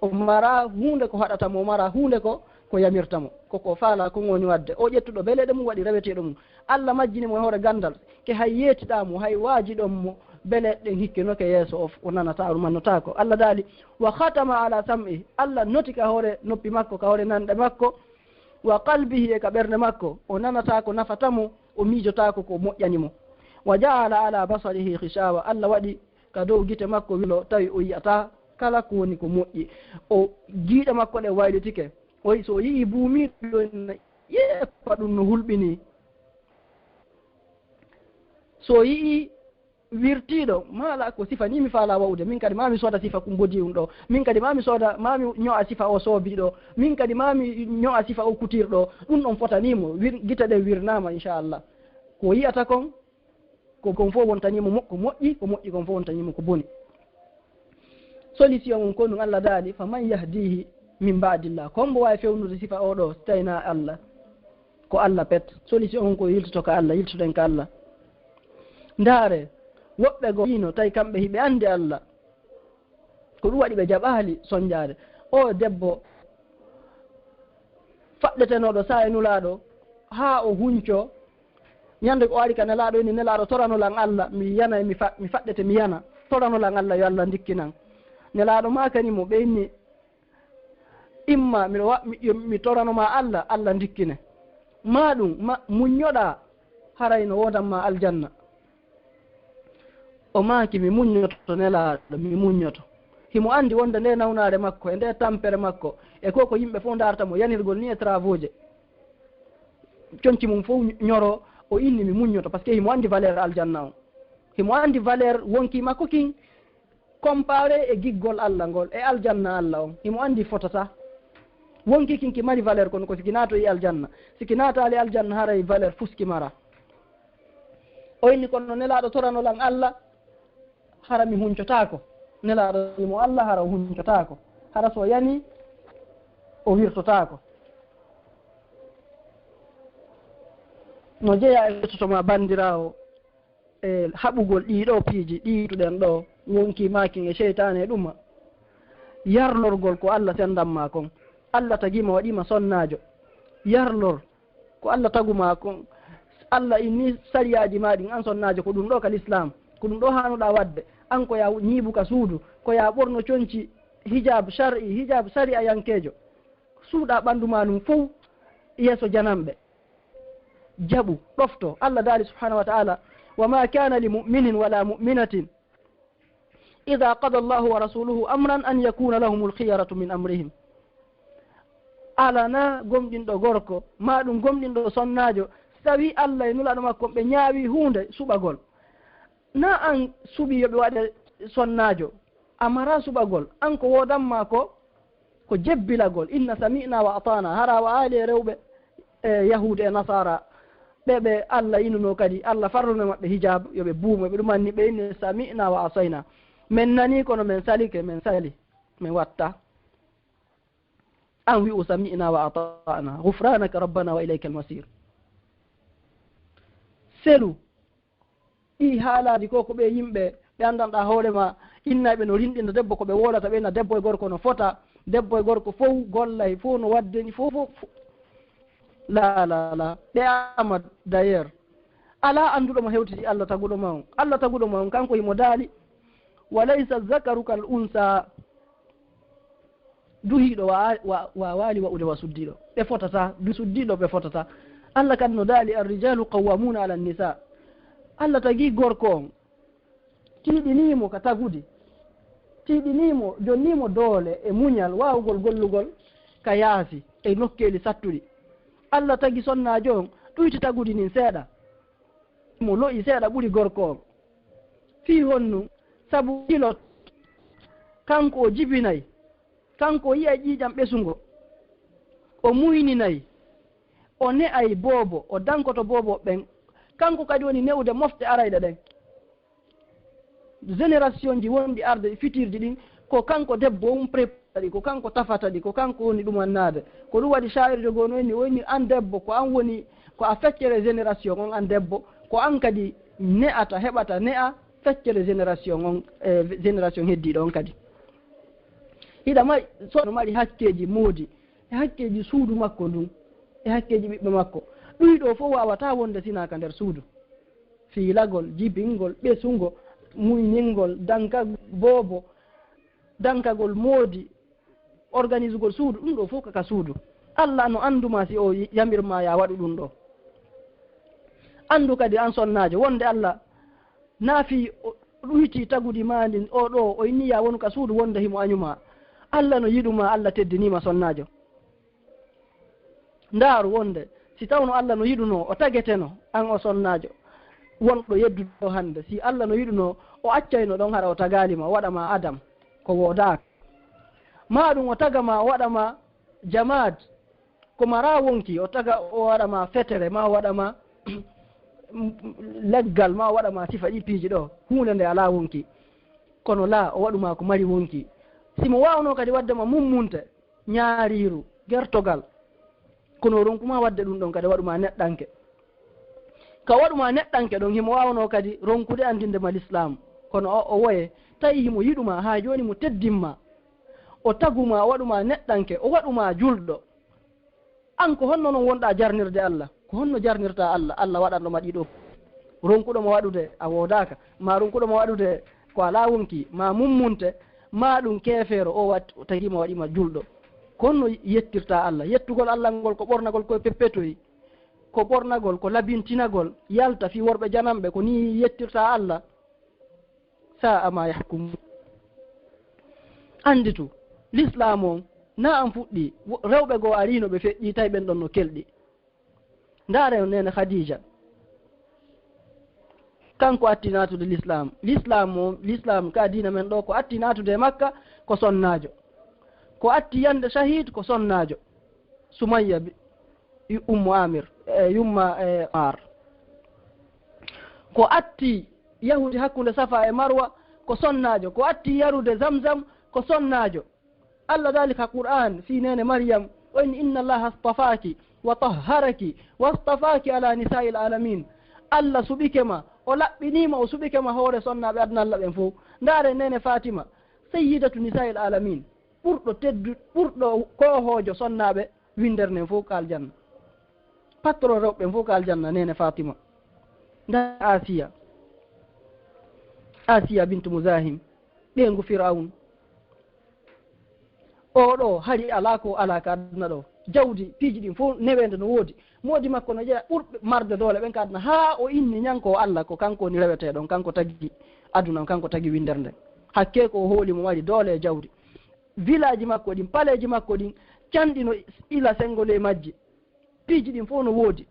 O maraa huunde ko haɗata mo, o maraa huunde ko, ko yamirta mo, ko ko faalaa, ko woni waɗde. O ƴettuɗo beleeɗe mum, waɗi reweteeɗo mum. Allah majjini mo e hoore ganndal, ke hay yeetiɗaa mo, hay waajiɗon mo, beleeɗe ɗen hikkinoke yeeso, o, o nanataa, o mannotaako." Allah daali, "Wa khatama ala sam'i." Allah noti ka hoore noppi makko, ka hoore nanɗe makko, "wa qalbihi", e ka ɓernde makko, o nanataa ko nafata mo, o miijotaako ko moƴƴani mo. "Wa ja'ala ala basarihi ghishawa", Allah waɗi ka dow gite makko wilo, tawi o yi'ataa kala ko woni ko moƴƴi. O, giiɗe makko ɗe waylitike. O yi-, so o yi'ii buumiiɗo, o inna, "Yee, ko ɗum no hulɓinii." So o yi'ii wirtiiɗo, maala ko sifa nii mi faalaa wa'ude. Min kadi maa mi sooda sifa ko mbodii un ɗoo. Min kadi maa mi sooda, maa mi ño'a sifa o soobii ɗoo. Min kadi maa mi ño'a sifa o kutiir ɗoo. Ɗum ɗon fotanii mo. Wir-, gite ɗen wirnaama, inchallah. Ko yi'ata kon, ko kon fof wontanii mo mo-, ko moƴƴi, ko moƴƴi kon fof wontanii mo ko boni. Solution on ko ɗum Allah daali, "Faman yahdihi min ba'dillah." Ko hombo waawi fewnude sifa o ɗoo, si tawi naa Allah? Ko Allah pet. Solution on ko yiltoto ka Allah, yiltoɗen ka Allah. Ndaare, woɓɓe goo hino tawi kamɓe hiɓe anndi Allah. Ko ɗum waɗi ɓe jaɓaali sonjaade. O debbo faɗɗetenooɗo saa e Nulaaɗo, haa o hunco, ñande ko o ari ka Nelaaɗo, inni, "Nelaaɗo, toranolan Allah, mi yana, mi fa-, mi faɗɗete, mi yana. Toranolan Allah, yo Allah ndikkinan." Nelaaɗo maakani mo, ɓe inni, "Imma miɗo wa-, mi, yo, mi torano ma Allah, Allah ndikkine. Maa ɗum, ma, muññoɗaa, haray no woodan ma aljanna." O maaki, "Mi muññoto, Nelaaɗo, mi muññoto." Himo anndi wonde nde nawnaare makko, e nde tampere makko, e ko ko yimɓe fof ndaarta mo, yanirgol ni e travaux je. Conci mum fof ñoro, o inni, "Mi muññoto", parce que himo anndi valeur aljanna on. Himo anndi valeur wonkii makko kin, comparé e giggol Allah ngol, e aljanna Allah on. Himo anndi fotata. Wonkii kin ki mari valeur, kono ko si ki naatoyi aljanna. Si ki naataali aljanna, haray valeur fuski mara. O inni, "Kono Nelaaɗo, toranolan Allah, hara mi huncotaako." Nelaaɗo mo Allah, hara o huncotaako. Hara so yani, o wirtotaako. No jeyaa e to ma banndiraawo, e haɓugol ɗii ɗoo piiji ɗii tuɗen ɗoo, wonkii maakin e seytaane e ɗuma. Yarlorgol ko Allah sendan ma kon. Allah tagi ma, waɗi ma sonnaajo. Yarlor ko Allah tagu ma kon. Allah inni sariyaaji ma ɗin, an sonnaajo, ko ɗum ɗoo ka lislaam, ko ɗum ɗoo haanuɗaa waɗde. An ko yaa ñiibu ka suudu, ko yaa ɓorno conci hijab shar'i, hijab sari'ayankeejo. Suuɗaa ɓanndu maa ndun fow yeeso jananɓe. Jaɓu, ɗofto. Allah daali subhanahu wa ta'ala, "Wa ma kana li mu'minin wa la mu'minatin idha qada Allahu wa rasuluhu amran an yakuna lahumul khiyaratu min amrihim." Alanaa gomɗinɗo gorko, maa ɗum gomɗinɗo sonnaajo, so tawi Allah e Nulaaɗo makko ɓe ñaawi huunde suɓagol. Na an suɓi yo ɓe waɗe sonnaajo, a maraa suɓagol. An ko woodan ma ko, ko jebbilagol. "Inna sami'na wa ata'na." Hara wa aali e rewɓe, e Yahuudu e Nasaara, ɓe, ɓe Allah inunoo kadi, Allah farluno maɓɓe hijab, yo ɓe buumo, ɓe ɗum anni ɓe inni, "Sami'na wa asayna." Men nanii, kono men salike, men sali, men watta. An wi'u, "Sami'na wa ata'na, ghufranaka rabbana wa ilaykal masir." Selu. Ɗii haalaaji ko, ko ɓe yimɓe ɓe anndanɗaa hoore ma, innayɓe no rinɗina debbo, ko ɓe wowlata ɓe, na debbo e gorko no fota, debbo e gorko fow gollay, fow no waddeni, fow, fow, fow. La, la, la. Ɓe ama d'ailleurs. Alaa annduɗo mo hewtiti Allah taguɗo ma on. Allah taguɗo ma on, kanko himo daali, "Wa laysa zakaru kal unsa." Duhiiɗo wa-, wa-, waawaali wa'ude wa suddiiɗo. Ɓe fotataa, du suddiiɗo ɓe fotataa. Allah kadi no daali, "Ar-rijalu qawwamuna ala nisa." Allah tagi gorko on, tiiɗinii mo ka tagudi, tiiɗinii mo, jonnii mo doole e muñal, waawugol gollugol ka yaasi e nokkeeli sattuɗi. Allah tagi sonnaajo on, ɗuyti tagudi ndin seeɗa. Mo lo'i seeɗa ɓuri gorko on. Fii honɗun? Sabu ilo kanko o jibinay, kanko o yi'ay ƴiiƴan ɓesungo, o muyninay, o ne'ay boobo, o dankoto boobo ɓen. Kanko kadi woni ne'ude mofte arayɗe ɗen. Génération ji wonɗi arde fitirji ɗin, ko kanko debbo on prépare ɗi, ko kanko tafata ɗi, ko kanko woni ɗumannaade. Ko ɗum waɗi shaa'ir jogo no inni, o inni, "An debbo, ko an woni, ko a feccere génération on, an debbo, ko an kadi ne'ata, heɓata ne'a feccere génération on, e génération heddiiɗo on kadi." Hiɗa mari, so no mari hakkeeji moodi, e hakkeeji suudu makko ndun, e hakkeeji ɓiɓɓe makko. Ɗuyɗo fof waawataa wonde sinaa ka nder suudu. Fiilagol, jibingol, ɓesungo, muyningol, danka boobo, dankagol moodi, organisugol suudu, ɗum ɗo fof ko ka suudu. Allah no annduma si o yamir ma ya waɗu ɗum ɗo. Anndu kadi an sonnaajo, wonde Allah naafi o-, ɗuyti tagudi ma ndin, o ɗo, o inni ya wonu ka suudu wonde himo añuma. Allah no yiɗuma, Allah teddinima sonnaajo. Ndaaru wonde, si tawno Allah no yiɗuno, o tageteno, an o sonnaajo. Wonɗo yedduɗo hannde, si Allah no yiɗuno, o accayno ɗon hara o tagaali ma, o waɗa ma Adam, ko woodaaka. Maa ɗum o taga ma, o waɗa ma jamaad, ko maraa wonki, o taga o waɗa ma fetere, ma o waɗa ma leggal, ma o waɗa ma sifa ɗi piiji ɗo, huunde nde alaa wonki. Kono laa, o waɗu ma ko mari wonki. Si mo waawno kadi waɗde ma mummunte, ñaariiru, gertogal, kono o ronku ma waɗde ɗum ɗon kadi, waɗu ma neɗɗanke. Ka waɗu ma neɗɗanke ɗon, himo waawno kadi ronkude anndinde ma lislaam. Kono o, o woye, tawi himo yiɗu ma, haa jooni mo teddin ma. O tagu ma, o waɗu ma neɗɗanke, o waɗu ma julɗo. An ko honno non wonɗa jarnirde Allah? Ko honno jarnirta Allah? Allah waɗanɗo ma ɗiɗo. Ronkuɗo ma waɗude a woodaaka, ma ronkuɗo ma waɗude ko alaa wonki, ma mummunte, ma ɗum keefeero, o wat-, tagi ma waɗi ma julɗo. Ko honno yettirta Allah? Yettugol Allah ngol ko ɓornagol koye peppetoy, ko ɓornagol, ko labintinagol, yalta fii worɓe jananɓe, ko nii yettirta Allah. Sa'a ma yahkumun. Annditu, lislaam on, na an fuɗɗi, wo-, rewɓe goo ariino ɓe feƴƴi, tawi ɓen ɗon no kelɗi. Ndaare on neene Khadija. Kanko atti naatude lislaam. Lislaam on, lislaam ka diina men ɗo, ko atti naatude e Makka, ko sonnaajo. Ko atti yande shahid, ko sonnaajo. Sumayya bi-, yu-, Ummu Amir, e, yumma, e, Ammar. Ko atti yahude hakkunde Safa e Marwa, ko sonnaajo. Ko atti yarude Zamzam, ko sonnaajo. Allah daali ka Qur'an, fii neene Maryam, o inni, "Inna Allaha astafaaki wa tahharaki wa astafaaki ala nisa'il alamin." Allah suɓike ma, o laɓɓinii ma, o suɓike ma hoore sonnaaɓe aduna Allah ɓen fow. Ndaare neene Fatima, sayyidatu nisa'il alamin. Ɓurɗo teddu-, ɓurɗo koohoojo sonnaaɓe winndere nden fof ko aljanna. Patron rewɓe ɓen fof ko aljanna, neene Fatima. Nda Asiya. Asiya bintu Muzahim, ɓeyngu Firawun. Oo ɗoo hari alaa ko alaa ka aduna ɗoo. Jawdi, piiji ɗin fof neweende no woodi. Moodi makko no jeya ɓurɓe marde doole ɓen ka aduna, haa o inni ñanko o Allah, ko kanko woni reweteeɗo on, kanko tagi aduna on, kanko tagi winndere nden. Hakkee ko o hooli mo mari doole e jawdi. Vilaaji makko ɗin, paleeji makko ɗin, canɗi no ila senngo ley majji. Piiji ɗin fof no woodi.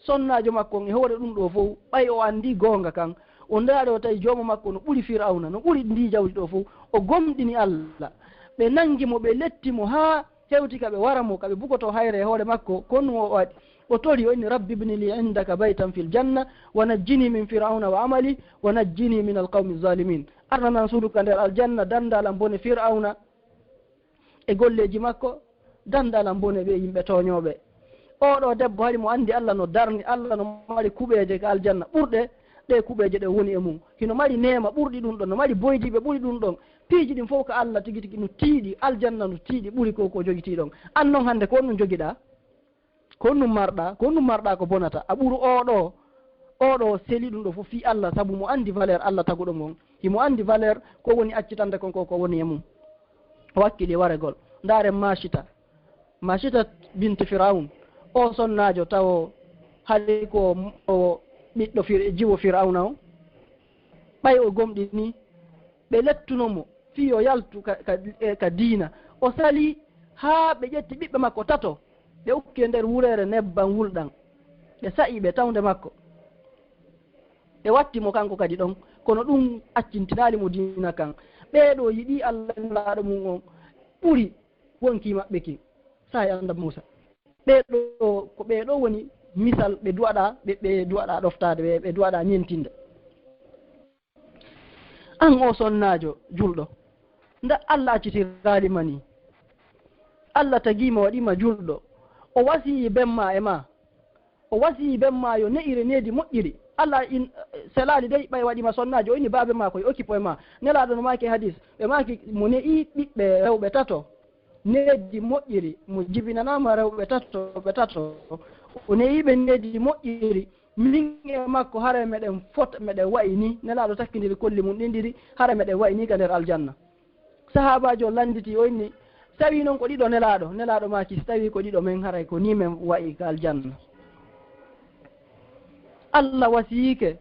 Sonnaajo makko on e hoore ɗum ɗoo fof, ɓay o anndi goonga kan, o ndaari o tawi jooma makko no ɓuri Firawna, no ɓuri ndii jawdi ɗoo fof, o gomɗini Allah. Ɓe nanngi mo, ɓe letti mo haa hewti ka ɓe wara mo, ka ɓe bugotoo hayre e hoore makko, ko ɗum o waɗi. O tori, o inni, "Rabbi ibni li indaka baytan fil janna, wa najjini min Firawna wa amali, wa najjini min alqawmi zalimin." Arnanan suudu ka nder aljanna, dannda lan bone Firawna e golleeji makko, dannda lan bone ɓe yimɓe tooñooɓe. Oo ɗoo debbo hari mo anndi Allah no darni, Allah no mari kuɓeeje ka aljanna ɓurɗe ɗe kuɓeeje ɗe woni e mum. Hino mari neema ɓurɗi ɗum ɗon, no mari boydiiɓe ɓuri ɗum ɗon. Piiji ɗin fof ko Allah tigi tigi no tiiɗi, aljanna no tiiɗi ɓuri ko ko jogitii ɗon. An non hannde ko honɗum jogiɗaa? Ko honɗum marɗaa? Ko honɗum marɗaa ko bonata? A ɓuru oo ɗoo, Oɗo seli ɗum ɗo fof fii Allah, sabu mo anndi valeur Allah taguɗo mo on. Himo anndi valeur ko woni accitande kon ko, ko woni e mum. O wakkili e waregol. Ndaaren Maacita. Maacita binti Firawun. O sonnaajo tawo hari ko o ɓiɗɗo Fir-, jiwo Firawna o. Ɓay o gomɗini, ɓe lettuno mo fii o yaltu ka, ka, e, ka diina. O salii haa ɓe ƴetti ɓiɓɓe makko tato, ɓe ukki e nder wureere nebban wulɗan. Ɓe sa'i ɓe tawnde makko. Ɓe watti mo kanko kadi ɗon, kono ɗum accintinaali mo diina kan. Ɓee ɗoo yiɗii Allah e Nulaaɗo mum on ɓuri wonkii maɓɓe kin. Saa'i Annabi Muusa. Ɓee ɗoo, ko ɓee ɗoo woni misal ɓe duwaɗaa, ɓe, ɓe duwaɗaa ɗoftaade, ɓe, ɓe duwaɗaa ñentinde. An oo sonnaajo julɗo, nda Allah accitiraali ma nii. Allah tagii ma, waɗii ma julɗo. O wasiyii ben maa e maa. O wasiyii ben maa yo ne'ire needi moƴƴiri. Allah in, selaali dey, ɓay waɗii ma sonnaajo, o inni baabe maa ko yo okipo e maa. Nelaaɗo no maaki e hadis, ɓe maaki mo ne'ii ɓiɓɓe rewɓe tato, needi moƴƴiri, mo jibinanaama rewɓe tato, ɓe tato. O ne'ii ɓe needi moƴƴiri. Min e makko, haray meɗen fota, meɗen wa'i nii. Nelaaɗo takkindiri kolli mum ɗin ɗiɗi, haray meɗen wa'i nii ka nder aljanna. Sahaabaajo on lannditi, o inni, "Si tawii non ko ɗiɗo, Nelaaɗo?" Nelaaɗo maaki, "Si tawii ko ɗiɗo men, haray ko nii men wa'i ka aljanna." Allah wasiyike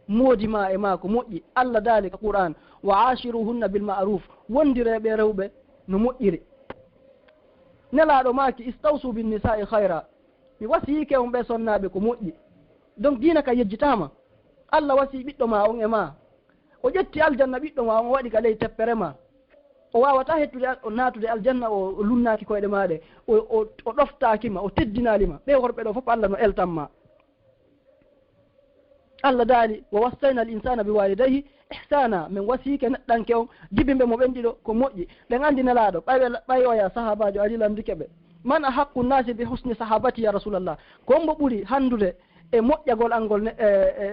moodi maa e maa ko moƴƴi. Allah daali ka Qur'aan, "Wa aashiruhunna bil ma'ruuf." Wondiree ɓe rewɓe no moƴƴiri. Nelaaɗo maaki, "Istawsu bin nisaa'i khayra." Mi wasiyike on ɓe sonnaaɓe ko moƴƴi. Donc, diina ka yejjitaama. Allah wasii ɓiɗɗo maa on e maa. O ƴetti aljanna ɓiɗɗo maa on, o waɗi ka ley teppere maa. O waawataa hettude al-, o naatude aljanna, o, o lunnaaki koyɗe maa ɗe. O, o, o ɗoftaaki ma, o teddinaali ma. Ɓee worɓe ɗoo fof Allah no eltan ma. Allah daali, "Wa wassayna al insana bi walidayhi ihsana." Men wasiyike neɗɗanke on, jibinɓe mo ɓen ɗiɗo ko moƴƴi. Ɓen anndi Nelaaɗo, ɓay ɓe la-, ɓay oya sahaabaajo ari lanndike ɓe, "Man ahaqqu nnasi bi husni sahabati ya Rasulallah?" Ko hombo ɓuri hanndude e moƴƴagol an ngol ne-, e,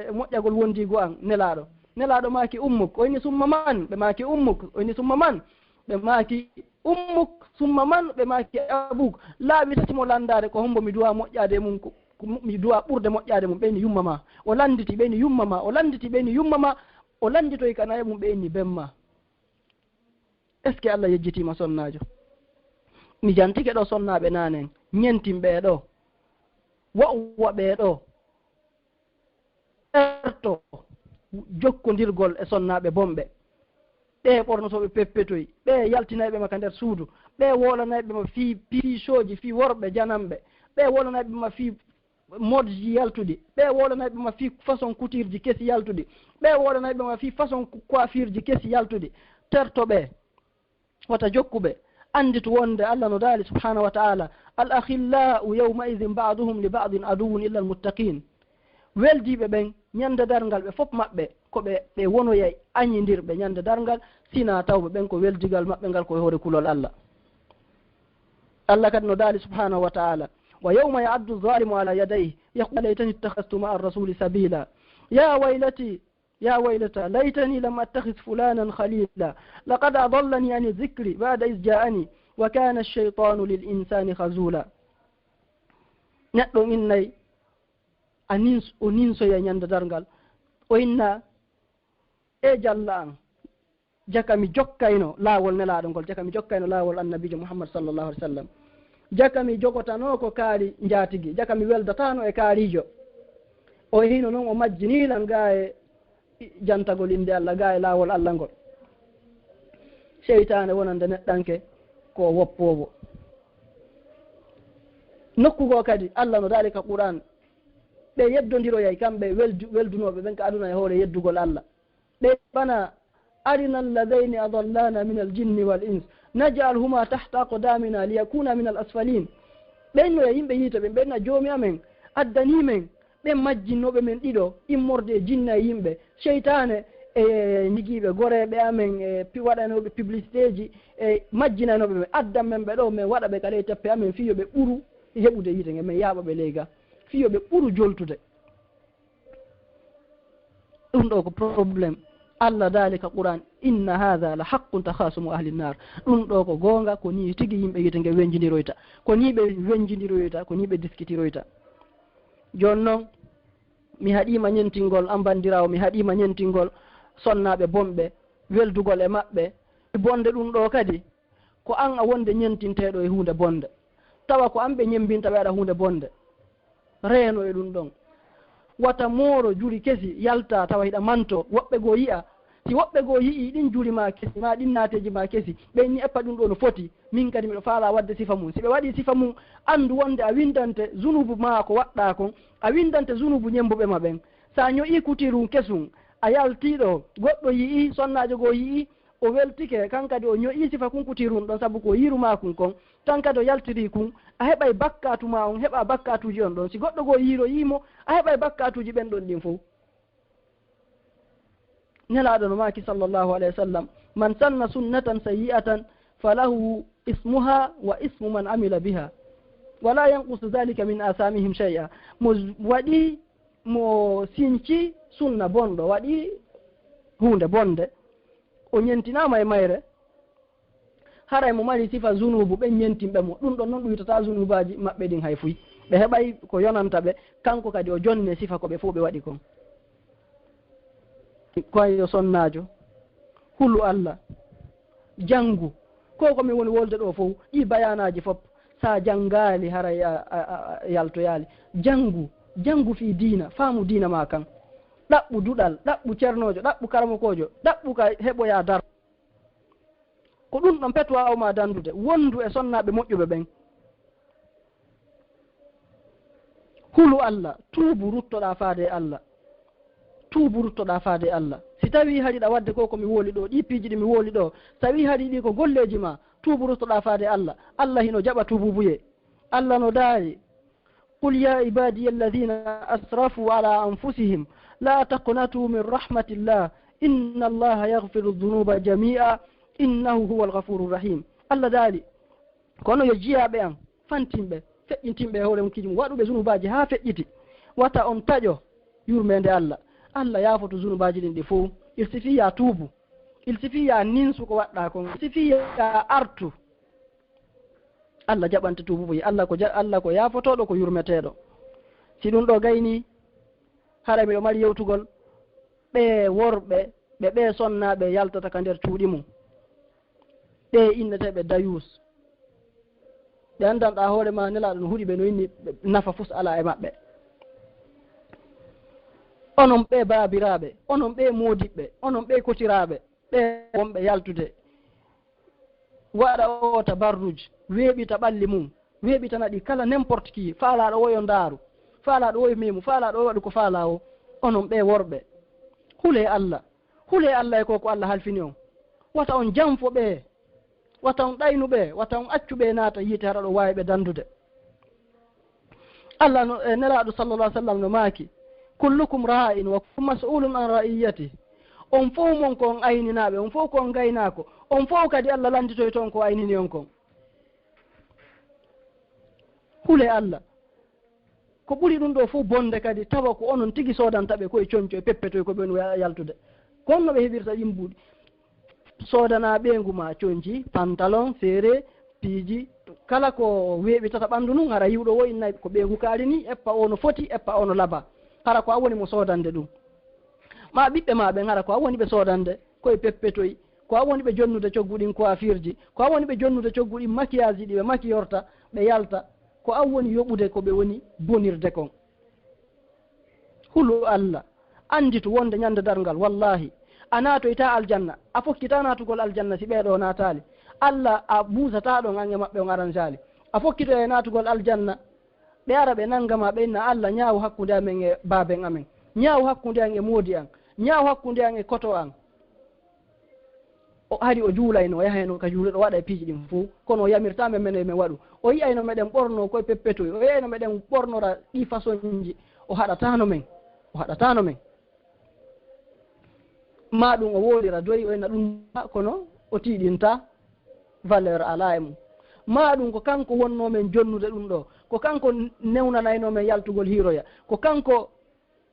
e moƴƴagol wondiigu an Nelaaɗo? Nelaaɗo maaki, "Ummuk." O inni, "Summa man?" Ɓe maaki, "Ummuk." O inni, "Summa man?" Ɓe maaki, "Ummuk, summa man?" Ɓe maaki, "Abuk." Laabi tati mo lanndaade, ko hombo mi duwa moƴƴaade e mum, ko, ko mi duwa ɓurde moƴƴaade e mum? Ɓe inni, "Yumma ma." O lannditi, ɓe inni, "Yumma ma." O lannditi, ɓe inni, "Yumma ma." O lannditoyi ka nayo mum, ɓe inni, "Ben ma." Est-ce que Allah yejjitiima sonnaajo? Mi jantike ɗoo sonnaaɓe naanen, ñentin ɓee ɗoo, wa'u wa ɓee ɗoo. Ɓerto jokkondirgol e sonnaaɓe bonɓe. Ɓe ɓornotooɓe peppetoy, ɓe yaltinayɓe ma ka nder suudu, ɓe woolanayɓe ma fii piisooji, fii worɓe jananɓe, ɓe woolanayɓe ma fii modji yaltuɗi, ɓe woolanayɓe ma fii façon coutureji kesi yaltuɗi, ɓe woolanayɓe ma fii façon coiffurji kesi yaltuɗi. Terto ɓe. Wata jokku ɓe. Annditu wonde Allah no daali subhanahu wa ta'ala, "Al akhillau yawma idhin ba'duhum li ba'din aduwwun illa al muttaqin." Weldiiɓe ɓen, ñande darngal, ɓe fof maɓɓe ko ɓe, ɓe wonoyay añindirɓe ñande darngal, sina tawɓe ɓen ko weldigal maɓɓe ngal ko e hoore kulol Allah. Allah kadi no daali subhanahu wa ta'ala, "Wa yawma ya'addu adh-dhalimu ala yadayhi yaqulu ya laytani ittakhadhtu ma'a ar-rasuli sabila. Ya waylati, ya waylata laytani lam attakhidh fulanan khalila. Laqad adallani ani adh-dhikri ba'da idh ja'ani wa kana ash-shaytanu lil insani khazula." Neɗɗo innay, a nins-, o ninsoya ñande darngal. O inna, "E jalla an, jaka mi jokkayno laawol Nelaaɗo ngol, jaka mi jokkayno laawol Annabiijo Muhammad sallallahu alaihi wasallam. Jaka mi jogotano ko kaari njaatigi, jaka mi weldatano e kaariijo." O hino non o majjini lan gaa e jantagol innde Allah, gaa e laawol Allah ngol. Seytaane wonande neɗɗanke ko woppoowo. Nokku goo kadi, Allah no daali ka Qur'an, ɓe yeddondiroyay kamɓe weldu-, weldunooɓe ɓen ka aduna e hoore yeddugol Allah. Ɓe bana, "Arina alladhayni adallana min al-jinni wal ins, naj'alhuma tahta aqdamina liyakuna min al-asfalin." Ɓen no e yimɓe yiite ɓen, ɓen na, "Joomi amen addanii men ɓen majjinnooɓe men ɗiɗo, immorde e jinna e yimɓe, seytaane e njigiiɓe goreeɓe amen, e pi-, waɗanooɓe publicité ji, e majjinanooɓe men, addan men ɓe ɗo, men waɗa ɓe ka ley teppe amen, fii yo ɓe ɓuru heɓude yiite nge, men yaaɓa ɓe ley ga, fii yo ɓe ɓuru joltude." Ɗum ɗo ko problème. Allah daali ka Qur'an, "Inna hadha la haqqun takhasumu ahli nnar." Ɗum ɗo ko goonga, ko nii tigi yimɓe yiite nge wenjindiroyta. Ko nii ɓe wenjindiroyta, ko nii ɓe diskitiroyta. Jooni noon, Mi haɗiima ñentingol, an banndiraawo, mi haɗiima ñentingol sonnaaɓe bonɓe, weldugol e maɓɓe. Bonde ɗum ɗoo kadi, ko an a wonde ñentinteeɗo e huunde bonde. Tawa ko an ɓe ñemmbinta ɓe waɗa huunde bonde. Reeno e ɗum ɗon. Wata mooro juri kesi, yalta tawa hiɗa manto, woɓɓe goo yi'a. Si woɓɓe goo yi'ii ɗin juri maa kesi, maa ɗin naateeji maa kesi, ɓe inni eppa ɗum ɗoo no foti, min kadi miɗo faalaa waɗde sifa mum. Si ɓe waɗii sifa mum, anndu wonde a winndante zunuubu maa ko waɗɗaa kon, a winndante zunuubu ñemmbuɓe ma ɓen. Sa ño'ii kutiiru kesum, a yaltii ɗoo, goɗɗo yi'ii, sonnaajo goo yi'ii, o weltike, kan kadi o ño'ii sifa kun kutiiru ɗon, sabu ko yiiru maa kun kon, kan kadi o yaltirii kun, a heɓay bakkaatu maa on, heɓa bakkaatuuji on ɗon. Si goɗɗo goo yiiroyii mo, a heɓay bakkaatuuji ɓen ɗon ɗin fow. Nelaaɗo no maaki, sallallahu alayhi wa sallam, "Man sanna sunnatan sayyi'atan falahu ismuha wa ismu man amila biha, wa la yanqusu dhalika min asamihim shay'a." Mo waɗi, mo sinci sunna bonɗo, waɗi huunde bonde, o ñentinaama e mayre, haray mo mari sifa zunuubu ɓen ñentinɓe mo. Ɗum ɗon non ɗuytataa zunuubaaji maɓɓe ɗin hay fuy. Ɓe heɓay ko yonanta ɓe, kanko kadi o jonni e sifa ko ɓe fow ɓe waɗi kon. Ko yo sonnaajo, hulu Alla, janngu. Ko ko mi woni wolde ɗoo fow, ɗii bayaanaaji fof, sa janngaali haray a, a, a, a yaltoyaali. Janngu, janngu fii diina, faamu diina maa kan. Ɗaɓɓu duɗal, ɗaɓɓu cernoojo, ɗaɓɓu karamokoojo, ɗaɓɓu ka heɓoyaa dar. Ko ɗum ɗon pet waawmaa dandude, wondu e sonnaaɓe moƴƴuɓe ɓen. Hulu Alla, tuubu ruttoɗaa faade e Alla. Tuubu ruttoɗaa faade e Alla. Si tawii hari hiɗa waɗde ko ko mi wowli ɗoo, ɗii piiji ɗi mi wowli ɗoo, si tawii hari ɗii ko golleeji maa, tuubu ruttoɗaa faade e Alla. Alla hino jaɓa tuubuubuyee. Alla no daali, "Qul ya ibadiya alladhina asrafu ala anfusihim la taqnatu min rahmatillah, inna Allaha yaghfiru dhunuba jami'a, innahu huwal ghafurur rahim." Alla daali, "Kono yo jiyaaɓe an, fantinɓe, feƴƴintinɓe e hoore mum kiiji mum, waɗuɓe zunubaaji haa feƴƴiti, wata on taƴo yurmeende Alla. Alla yaafoto zunubaaji ɗin ɗi fow. Il suffit ya tuubu. Il suffit ya ninsu ko waɗɗaa kon. Il suffit ya artu." Alla jaɓante tuubuubuyee. Alla ko ja-, Alla ko yaafotooɗo, ko yurmeteeɗo. Si ɗum ɗoo gaynii, hara miɗo mari yewtugol ɓee worɓe, ɓe ɓee sonnaaɓe yaltata ka nder cuuɗi mum. Ɓee inneteeɓe dayuus. Ɓe anndanɗaa hoore maa, Nelaaɗo no huɗi ɓe, no inni ɓe nafa fus alaa e maɓɓe. Onon ɓee baabiraaɓe, onon ɓee moodiɓɓe, onon ɓee kotiraaɓe, ɓee wonɓe yaltude, waɗa o tabarruj, weeɓita ɓalli mum, weeɓitana ɗi kala n'importe qui, faalaaɗo o yo ndaaru, faalaaɗo o yo meemu, faalaaɗo o yo waɗu ko faalaa o. Onon ɓee worɓe, hulee Alla, hulee Alla e ko, ko Alla halfini on. Wata on janfo ɓe, wata on ɗaynu ɓe, wata on accu ɓe naata yiite hara ɗo waawi ɓe dandude. Alla no, e Nelaaɗo sallallahu alaihi wasallam no maaki, "Kullukum ra'in wa kullukum mas'ulun an ra'iyati." On fow mon ko on ayninaaɓe, on fow ko on gaynaako, on fow kadi Alla landitoyto on ko aynini on kon. Hulee Alla. Ko ɓuri ɗum ɗoo fow bonde kadi, tawa ko onon tigi soodanta ɓe koye conco e peppetoy ko ɓe woni yaltude. Ko honno ɓe heɓirta ɗin buuɗi? Soodanaa ɓeyngu maa conci, pantalon, seere, piiji, kala ko weeɓitata ɓanndu ndun, hara yi'uɗo woo inna ko ɓeyngu kaari nii, eppa oo no foti, eppa oo no laba. Hara ko a woni mo soodande ɗum. Maa ɓiɓɓe maa ɓen, hara ko a woni ɓe soodande, koye peppetoy, ko a woni ɓe jonnude coggu ɗin coiffure ji, ko a woni ɓe jonnude coggu ɗin maquillage ji ɗi ɓe makiyorta, ɓe yalta, ko a woni yoɓude ko ɓe woni bonirde kon. Hulu Alla, annditu wonde ñande darngal, wallaahi, a naatoytaa aljanna, a fokkitaa naatugol aljanna si ɓee ɗoo naataali. Alla, a buusataa ɗon an e maɓɓe on aranjaali. A fokkitoyay naatugol aljanna, ɓe ara ɓe nannga ma, ɓe inna, "Alla, ñaawu hakkunde amen e baaben amen. Ñaawu hakkunde an e moodi an. Ñaawu hakkunde an e koto an." O ari, o juulayno, o yahayno ka juulirde, o waɗa e piiji ɗin fow. Kono o yamirtaa men, men e men waɗu. O yi'ayno meɗen ɓornoo koye peppetoy. O yi'ayno meɗen ɓornora ɗii fasonji. O haɗataano men. O haɗataano men. Maa ɗum o woolira doy, o inna ɗum, kono o tiiɗintaa valeur alaa e mum. Maa ɗum ko kanko wonnoo men jonnude ɗum ɗoo. Ko kanko newnanaynoo men yaltugol hiiroya. Ko kanko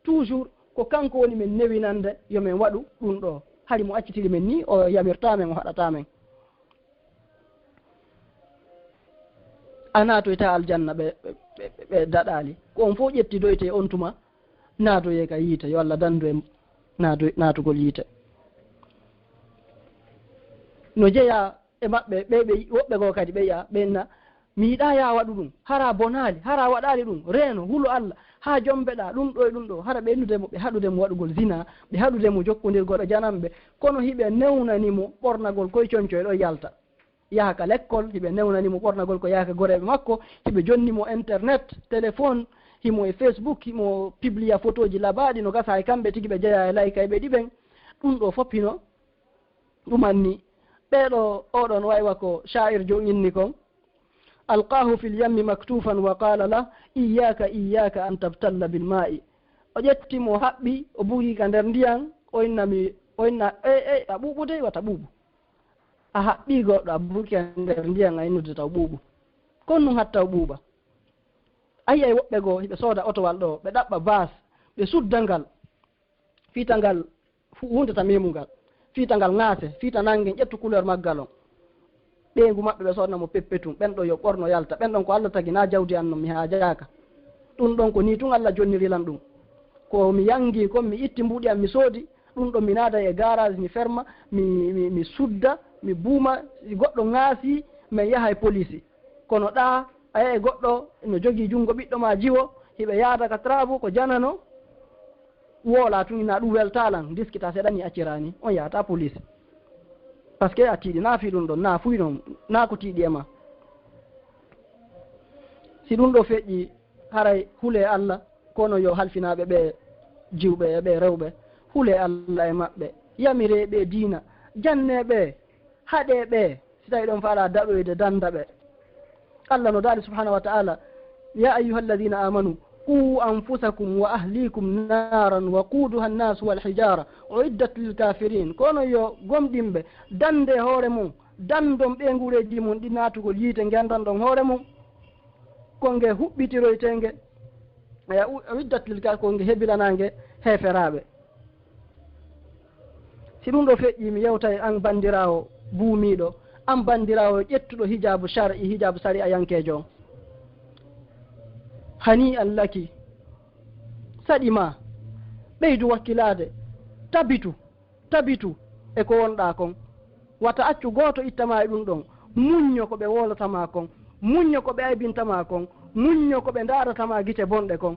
toujours ko kanko woni men newinande yo men waɗu ɗum ɗoo. Hari mo accitiri men nii, o yamirtaa men, o haɗataa men. A naatoytaa aljanna ɓe, ɓe, ɓe, ɓe daɗaali. Ko on fow ƴettidoyte on tuma, naatoyee ka yiite, yo Allah danndu en naatu-, naatugol yiite. No jeyaa e maɓɓe, ɓe, ɓe, woɓɓe goo kadi ɓe yiya, ɓe inna, "Mi yiɗaa yaa waɗu ɗum, hara bonaali, hara waɗaali ɗum, reeno, hulu Allah, haa jombeɗaa, ɗum ɗo e ɗum ɗo." Hara ɓe innude mo, ɓe haɗude mo waɗugol zina, ɓe haɗude mo jokkondirgol e jananɓe, kono hiɓe newnani mo ɓornagol koye conco e ɗo yalta. Yaha ka lekkol, hiɓe newnani mo ɓornagol ko yaha ka goreeɓe makko, hiɓe jonni mo internet, téléphone, himo e Facebook, himo publia photoji labaaɗi no gasa e kamɓe tigi ɓe jeyaa e laykayɓe ɗi ɓen. Ɗum ɗo fof hino ɗumanni. Ɓee ɗo, oɗon waywa ko sha'ir jo inni kon, "Alqahu fil yammi maktufan wa qala la, iyyaka, iyyaka an tabtalla bil ma'i." O ƴetti mo, haɓɓi, o bugi ka nder ndiyan, o inna mi, o inna, "E, e, a ɓuuɓude, wata ɓuuɓu." A haɓɓii goɗɗo, a buki e nder ndiyan, a innude taw ɓuuɓu. Kon nun hatta o ɓuuɓa. A yi'ay woɓɓe goo, hiɓe sooda otowal ɗo, ɓe ɗaɓɓa baas, ɓe sudda ngal, fiita ngal hu-, huunde ta meemungal, fiita ngal ŋaase, fiita nanngen, ƴettu couleur maggal on. Ɓeyngu maɓɓe ɓe soodna mo peppetum, ɓen ɗo yo ɓorno yalta, ɓen ɗon ko Allah tagi, naa jawdi an non, mi haajaaka. Ɗum ɗon ko nii tun Allah jonniri lan ɗum. Ko mi yangi kon, mi itti mbuuɗi am, mi soodi. Ɗum ɗon mi naada e garage, mi ferma, mi, mi, mi sudda, mi buuma. Si goɗɗo ŋaasi, men yaha e poliisi. Kono ɗa, a yi'ay goɗɗo no jogii junngo ɓiɗɗo maa jiwo, hiɓe yaada ka travaux, ko janano, woola tun, ina ɗum weltaa lan, diskita seɗa ni, accira ni, on yahata poliisi. Parce que a tiiɗi, naa fii ɗum ɗon, naa fuy non, naa ko tiiɗi e maa. Si ɗum ɗo feƴƴi, haray hulee Allah, kono yo halfinaaɓe ɓe jiwɓe e ɓe rewɓe, hulee Allah e maɓɓe, yamiree ɓe diina, jannee ɓe, haɗee ɓe, si tawi ɗon faalaa daɗoyde, dannda ɓe. Allah no daali subhanahu wa ta'ala, "Ya ayyuha alladhina amanu, qu anfusakum wa ahlikum naran wa quduha annasu wal hijara, uiddat lil kafirin." Kono yo gomɗinɓe, dande hoore mum, dandon ɓeynguureeji mum ɗi naatugol yiite, ngendanɗon hoore mum, ko nge huɓɓitiroyteenge, e u-, uiddat lil ka-, ko nge hebilanaange heeferaaɓe. Si ɗum ɗo feƴƴii, mi yewtay an banndiraawo buumiiɗo, an banndiraawo ƴettuɗo hijaabu shar'i, hijaabu sari'ayankeejo on. Hani an laki, saɗi ma, ɓeydu wakkilaade, tabitu. Tabitu e ko wonɗaa kon. Wata accu gooto itta ma e ɗum ɗon. Muñño ko ɓe wowlata ma kon. Muñño ko ɓe aybinta ma kon. Muñño ko ɓe ndaarata ma gite bonɗe kon.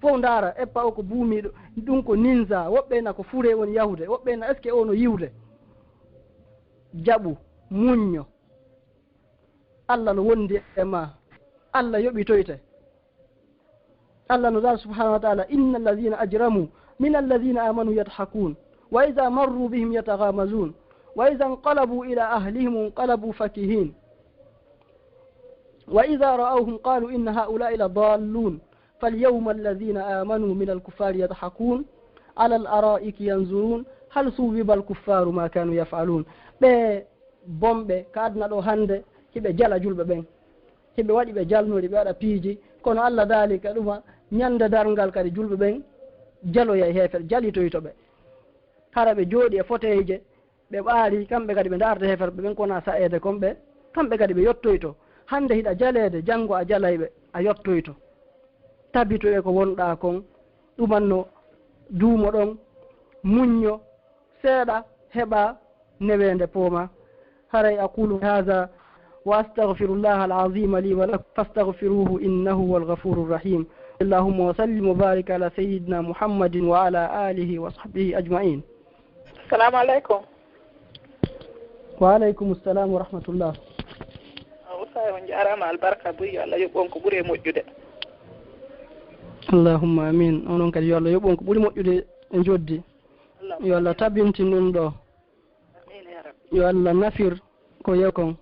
Fow ndaara, eppa o ko buumiiɗo, ɗum ko ninza. Woɓɓe na ko fure woni yahude. Woɓɓe na, est-ce que o no yiwde? Jaɓu, muñño. Allah no wondi e ma. Allah yoɓitoyte. Allah no daali subhanahu wa ta'ala, "Inna alladhina ajramu min alladhina amanu yadhakun, wa idha marru bihim yataghamazun, wa idha inqalabu ila ahlihim inqalabu fakihin, wa idha ra'awhum qalu inna ha'ula'i ladallun, falyawma alladhina amanu min alkuffari yadhakun, ala al-ara'iki yanzurun, hal thuwwiba alkuffaru ma kanu yaf'alun." Ɓe bonɓe ka aduna ɗo hannde, hiɓe jala julɓe ɓen. Hiɓe waɗi ɓe jalnori, ɓe waɗa piiji, kono Allah daali ka ɗuma, ñande darngal kadi julɓe ɓen jaloyay heefer, jalitoyto ɓe. Hara ɓe jooɗi e foteeje, ɓe ɓaari, kamɓe kadi ɓe ndaarta heeferɓe ɓen, kono a sa'eede kon ɓe, kamɓe kadi ɓe yottoyto. Hannde hiɗa jaleede, janngo a jalay ɓe, a yottoyto. Tabito e ko wonɗaa kon, ɗumanno duumo ɗon, muñño, seeɗa heɓa neweende pooma. Haray aqulu hadha wa astaghfirullaha al-azima li wa lakum fastaghfiruhu innahu huwal ghafurur rahim. Allahumma wa sallim wa barik ala sayyidina Muhammadin wa ala alihi wa sahbihi ajma'in. Assalamu alaikum. Wa alaikum assalam wa rahmatullah. Usaay, on jaaraama, albarka buy, yo Allah yoɓ on ko ɓuri e moƴƴude. Allahumma amin. Onon kadi yo Allah yoɓ on ko ɓuri moƴƴude e njoddi. Yo Allah tabintin ɗum ɗo. Amin ya Rabbi. Yo Allah nafir ko yew kon.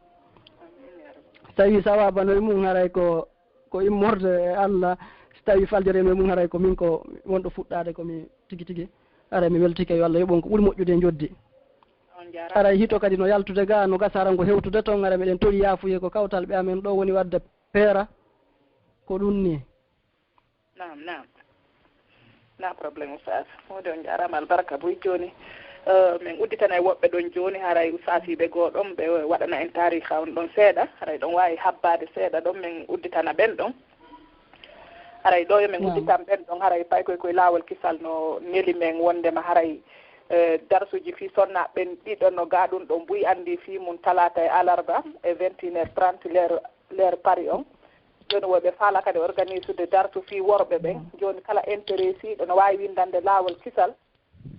Amin ya Rabbi. So tawi sawaba no e mum, haray ko, ko immorde e Allah. So tawi faljere no e mum, haray ko min ko wonɗo fuɗɗaade ko mi tigi tigi. Haray mi weltike, yo Allah yoɓ on ko ɓuri moƴƴude e njoddi. On jaaraama. Haray hito kadi no yaltude ga, no gasa haray ngo hewtude ton, haray meɗen tori yaafuye ko kawtal ɓe amen ɗo woni wadde peera. Ko ɗum ni. Naam, naam. Na problème, Oustaz. Wonde on jaaraama, albarka buy jooni. Eh, min udditana e woɓɓe ɗon jooni, haray Oustaz yiɓe goo ɗon, ɓe waɗana en taariika on ɗon seeɗa, haray ɗon waawi habbaade seeɗa ɗon, min udditana ɓen ɗon. Haray ɗo yo min udditan ɓen ɗon, haray pay koy koye laawol kisal no neli men wondema haray, eh, darsuji fii sonnaaɓe ɓen ɗiɗo no gaa ɗun ɗon buy anndi fii mun talaata e alarba e vingt et une heures trente l'heure, l'heure Paris on. Jooni wo ɓe faala kadi organisude darsu fii worɓe ɓen. Jooni kala intéressiiɗo no waawi winndande laawol kisal.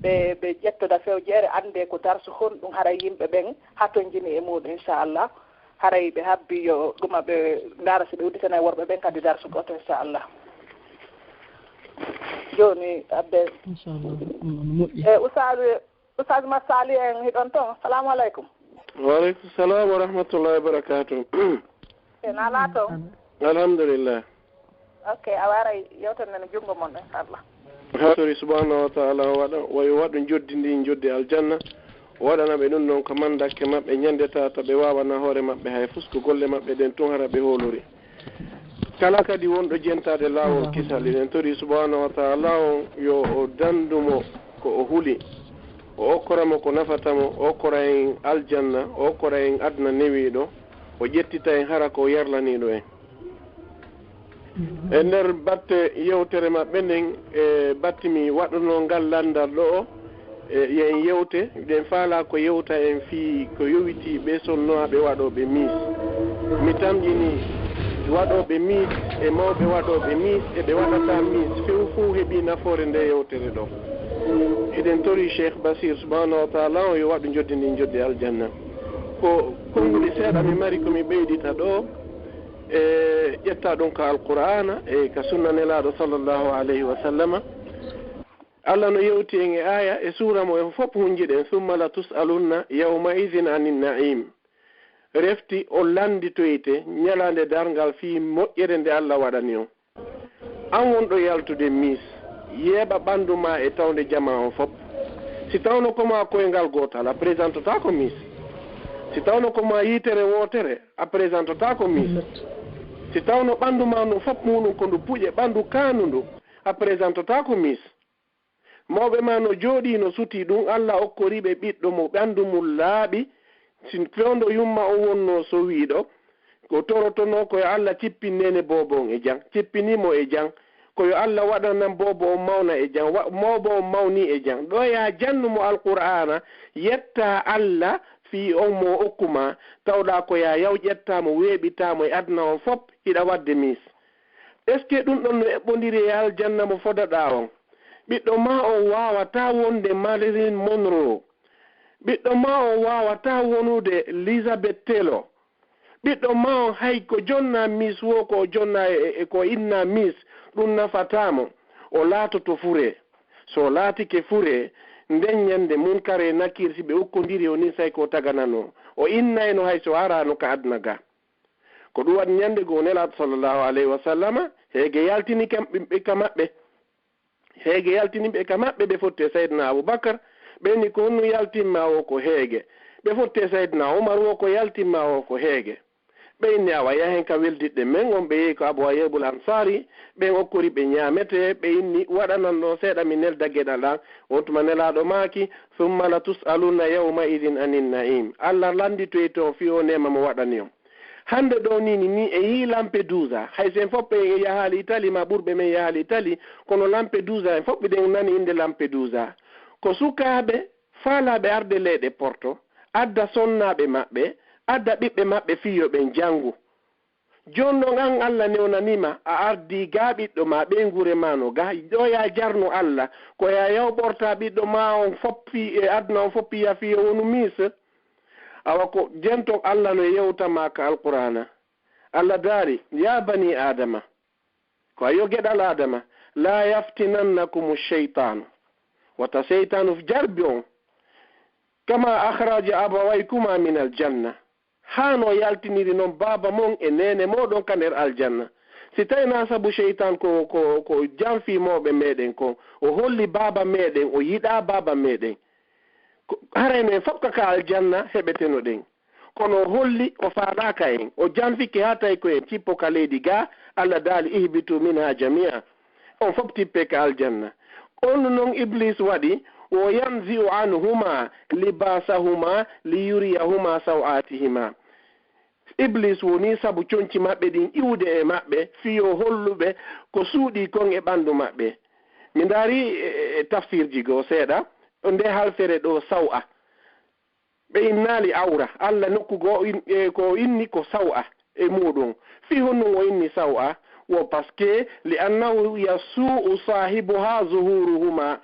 Ɓe, ɓe ƴettoda fewjeere, anndee ko darsu honɗun haray yimɓe ɓen hatonjini e muuɗun, inchallah. Haray ɓe habbii yo ɗuma ɓe ndaara si ɓe udditanay worɓe ɓen kadi darsu gooto, inchallah. Jooni, abbe. Inchallah, ɗum no moƴƴi. E, Oustaz, Oustaz Massali en hiɗon ton? Salamu aleykum. Wa aleykum salam wa rahmatullahi wa barakatuh. En alaa ton? Alhamdulillah. Ok, a waray yewtere nden e junngo mon, inchallah. Haa tori subhanahu wa ta'ala o waɗa, wa yo waɗu njoddi ndin njoddi aljanna, o waɗana ɓe ɗum ɗon ka mandakke maɓɓe, ñande tata ɓe waawana hoore maɓɓe hay fus, ko golle maɓɓe ɗen tun hara ɓe hoolori. Kala kadi wonɗo jentaade laawol kisal, eɗen tori subhanahu wa ta'ala on yo o dandu mo ko o huli, o okkora mo ko nafata mo, o okkora en aljanna, o okkora en aduna newiiɗo, o ƴettita en hara ko o yarlaniiɗo en. E nder batte yewtere maɓɓe nden, e batti mi waɗuno ngal lanndal ɗo, e yen yewte, ɗen faala ko yewta en fii ko yowitii ɓe sonnaaɓe waɗooɓe mis. Mi tamƴini waɗooɓe mis e mawɓe waɗooɓe mis e ɓe waɗataa mis, few fow heɓii nafoore nde yewtere ɗo. Eɗen tori Cheikh Basir subhanahu wa ta'ala on yo waɗu njoddi ndin njoddi aljanna. Ko konnguɗi seeɗa mi mari ko mi ɓeydita ɗo, e ƴetta ɗum ka Alqur'aana e ka sunna Nelaaɗo sallallahu alayhi wa sallama. Allah no yewti en e aaya e suura mo en fof hunjiɗen, "Summa la tus'alunna yawma idhin anin na'im." Refti on lannditoyte ñalaande darngal fii moƴƴere nde Allah waɗani on. An wonɗo yaltude mis, yeeɓa ɓanndu maa e tawnde jamaa on fof. Si tawno ko maa koyngal gootal, a présentotaako mis. Si tawno ko maa yitere wootere, a présentotaako mis. Si tawno ɓanndu maa ndun fof muuɗum ko ndu puƴe ɓanndu kaanundu, a présentotaako mis. Mawɓe maa no jooɗii no sutii ɗum, Allah okkori ɓe ɓiɗɗo mo ɓanndu mum laaɓi, si fewndo yumma on wonnoo sowiiɗo, ko torotonoo ko yo Allah cippin neene boobo on e jam, cippinii mo e jam, ko yo Allah waɗanan boobo on mawna e jam, wa-, boobo on mawnii e jam. Ɗo yaa jannu mo Alqur'aana, yettaa Allah fii on mo okku maa, tawɗaa ko yaa yaw ƴettaa mo, weeɓitaa mo e aduna on fof, hiɗa waɗde mis. Est-ce que ɗum ɗon no eɓɓondiri e aljanna mo fodaɗaa on? Ɓiɗɗo maa on waawataa wonde Marilyn Monroe. Ɓiɗɗo maa on waawataa wonude Elizabeth Taylor. Ɓiɗɗo maa on hay ko jonnaa mis woo ko o jonnaa e, e ko innaa mis, ɗum nafataa mo. O laatoto furee. So o laatike furee, nden ñande Munkar e Nakiir si ɓe okkondiri o nii say ko o tagananoo. O innayno hay so araano ka aduna ga. Ko ɗum waɗi ñande goo Nelaaɗo sallallahu alayhi wa sallama, heege yaltini kam ɓe ka maɓɓe. Heege yaltini ɓe ka maɓɓe, ɓe fotti e Sayyidina Abu Bakar, ɓe inni ko honno yaltimma o ko heege. Ɓe fotti e Sayyidina Umar wo ko yaltimma o ko heege. Ɓe inni awa yahen ka weldiɗɗe men, on ɓe yehi ko Abu Ayyubul Ansari, ɓen okkori ɓe ñaamete, ɓe inni waɗanan ɗo seeɗa mi nelda geɗal an. On tuma Nelaaɗo maaki, "Summa la tus'alunna yawma idin anin na'im." Allah lannditoyto on fii o neema mo waɗani on. Hannde ɗoo nii, nii, nii en yii Lampedusa. Hay so en fof en yahaali Itali, maa ɓurɓe men yahaali Itali, kono Lampedusa, en fof miɗen nani innde Lampedusa. Ko sukaaɓe faalaaɓe arde leyɗe Porto, adda sonnaaɓe maɓɓe, adda ɓiɓɓe maɓɓe fii yo ɓen janngu. Jooni non an, Allah newnanii ma, a ardii gaa ɓiɗɗo maa, ɓeynguure maa no gaa, ɗoo yaa jarnu Allah, ko yaa yaw ɓortaa ɓiɗɗo maa on fof fii e aduna on fof piya fii yo wonu mis. Awa ko jento Allah no yewta maa ka Alqur'aana. Allah daali, "Yaa banii Aadama," ko a yo geɗal Aadama, "laa yaftinannakumu sheytaanu." Wata seytaanu jarbi on. "Kama akhraja abawaykuma minal janna." Haa no yaltiniri non baaba mon e neene mooɗon ka nder aljanna. Si tawi naa sabu seytaan ko, ko, ko janfii mawɓe meɗen kon, o holli baaba meɗen, o yiɗaa baaba meɗen. Ko, haray no en fof ka, ka aljanna heɓetenoɗen. Kono o holli o faalaaka en, o janfike haa tawi ko en cippo ka leydi gaa, Allah daali, "Ihbitu minha jamia." On fof tippee ka aljanna. On non Iblis waɗi, "Wa yanzi'u anhuma libasahuma liyuriyahuma saw'atihima." Iblis woni sabu conci maɓɓe ɗin iwude e maɓɓe, fii yo hollu ɓe ko suuɗii kon e ɓanndu maɓɓe. Mi ndaari e, e, e tafsirji goo seeɗa, nde halfere ɗoo saw'a. Ɓe innaali awra. Alla nokku goo in-, e, ko inni ko saw'a e muuɗum. Fii honɗum o inni saw'a? Wo parce que, li annahu yasuu'u saahibuhaa zuhuuruhumaa.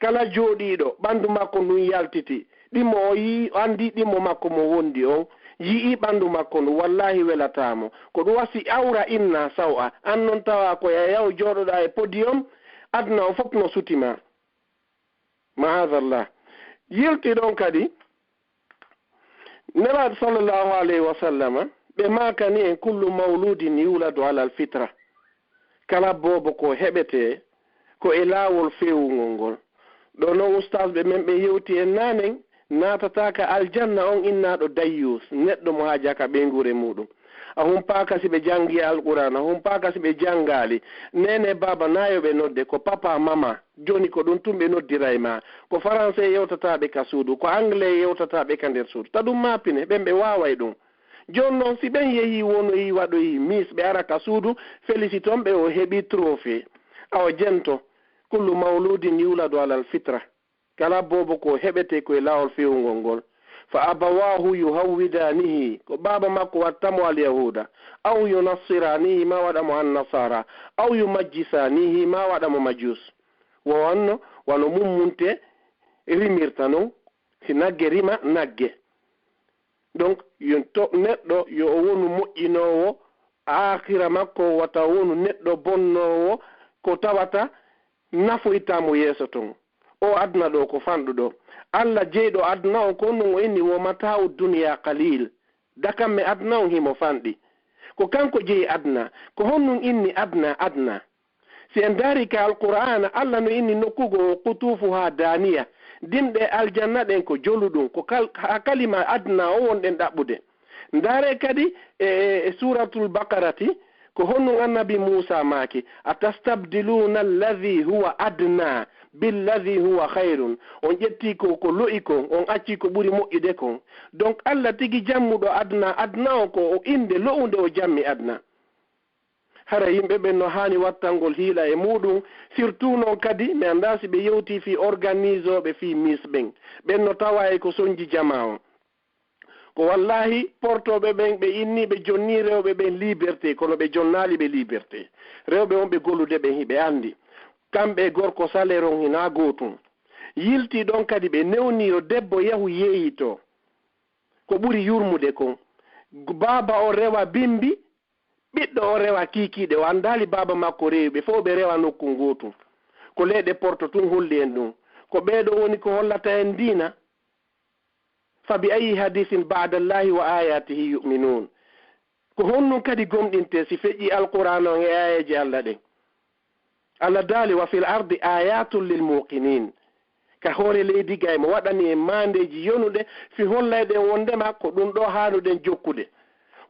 Kala jooɗiiɗo ɓanndu makko ndun yaltiti, ɗimmo o yi'i, o anndi ɗimmo makko mo wondi on, yi'i ɓanndu makko ndun, wallaahi welataa mo. Ko ɗum wasi awra inna saw'a. An non tawa ko yayaw jooɗoɗaa e podium, aduna o fof no suti ma. Ma'azallah. Yilti ɗon kadi, Nelaaɗo sallallahu alayhi wa sallama, ɓe maakani en, "Kullu mawludin yuladu alal fitra." Kala boobo ko heɓetee ko e laawol feewungol ngol. Ɗo non ustaasɓe men ɓe yewti en naanen, naatataa ka aljanna on innaaɗo dayyuus, neɗɗo mo haajaa ka ɓeynguure muuɗum. A humpaaka si ɓe janngi Alqur'aana, a humpaaka si ɓe janngaali. Neene, baaba, naa yo ɓe nodde ko papa, mama. Jooni ko ɗum tun ɓe noddiray ma. Ko faranse yewtataa ɓe ka suudu, ko angle yewtataa ɓe ka nder suudu. Ta ɗum maa pine, ɓen ɓe waaway ɗum. Jooni non, si ɓen yehii wonoyii waɗoyii Miss, ɓe ara ka suudu, felisiton ɓe, o heɓii trophée. Awa jento, kullu mawludin yuladu alal fitra. Kala boobo ko heɓetee ko e laawol feewungol ngol. Fa abawaahu yuhawwidaanihi, ko baaba makko watta mo alyahuuda, aw yunassiraanihi, ma waɗa mo annasaara, aw yumajjisaanihi, ma waɗa mo majuus. Wo wanno, wano mummunte rimirta non, si nagge rima nagge. Donc, yo to-, neɗɗo yo o wonu moƴƴinoowo, aakhira makko wata wonu neɗɗo bonnoowo, ko tawata nafoytaa mo yeeso ton. O aduna ɗo ko fanɗuɗo. Alla jeyɗo aduna on, ko non o inni, "Wa mataa'u dunya qalil." Dakamme aduna on himo fanɗi. Ko kanko jeyi aduna. Ko honɗum inni aduna, aduna? Si en ndaari ka Alqur'aana, Alla no inni nokku goo, "Qutufuha daniya." Dimɗe aljanna ɗen ko joluɗum. Ko kal-, ha kalima aduna o wonɗen ɗaɓɓude. Ndaaree kadi e, e, e Suuratul Baqarati, ko honɗum Annabi Muusaa maaki, "Atastabdiluuna alladhi huwa adna billadhi huwa khayrun." On ƴettii ko, ko lo'i kon, on accii ko ɓuri moƴƴude kon. Donc, Alla tigi jammuɗo aduna, aduna on ko o innde lo'unde o jammi aduna. Hara yimɓe ɓen no haani wattangol hiila e muuɗum, surtout non kadi, mi anndaa si ɓe yewtii fii organisooɓe fii Miss ɓen. Ɓen no tawaa e ko sonji jamaa on. Ko wallaahi, portooɓe ɓen, ɓe innii ɓe jonnii rewɓe ɓen liberté, kono ɓe jonnaali ɓe liberté. Rewɓe wonɓe golude ɓen, hiɓe anndi. Kamɓe e gorko, salaire on hinaa gootum. Yiltii ɗon kadi, ɓe newnii yo debbo yahu yeeyitoo ko ɓuri yurmude kon. Baaba o rewa bimbi, ɓiɗɗo o rewa kiikiiɗe, o anndaali baaba makko rewi ɓe, fow ɓe rewa nokku ngootu. Ko leyɗe Porto tun holli en ɗum. Ko ɓee ɗoo woni ko hollata en diina. "Fa bi ayyi hadiisin ba'dallahi wa ayatihi yu'minun." Ko honɗum kadi gomɗintee si feƴƴii Alqur'aana on e aayeeje Alla ɗen? Alla daali, "Wa fil ardi ayatun lil muqinin." Ka hoore leydi gay mo waɗani en maandeeji yonuɗe fii hollayɗen wonndema ko ɗum ɗoo haanuɗen jokkude.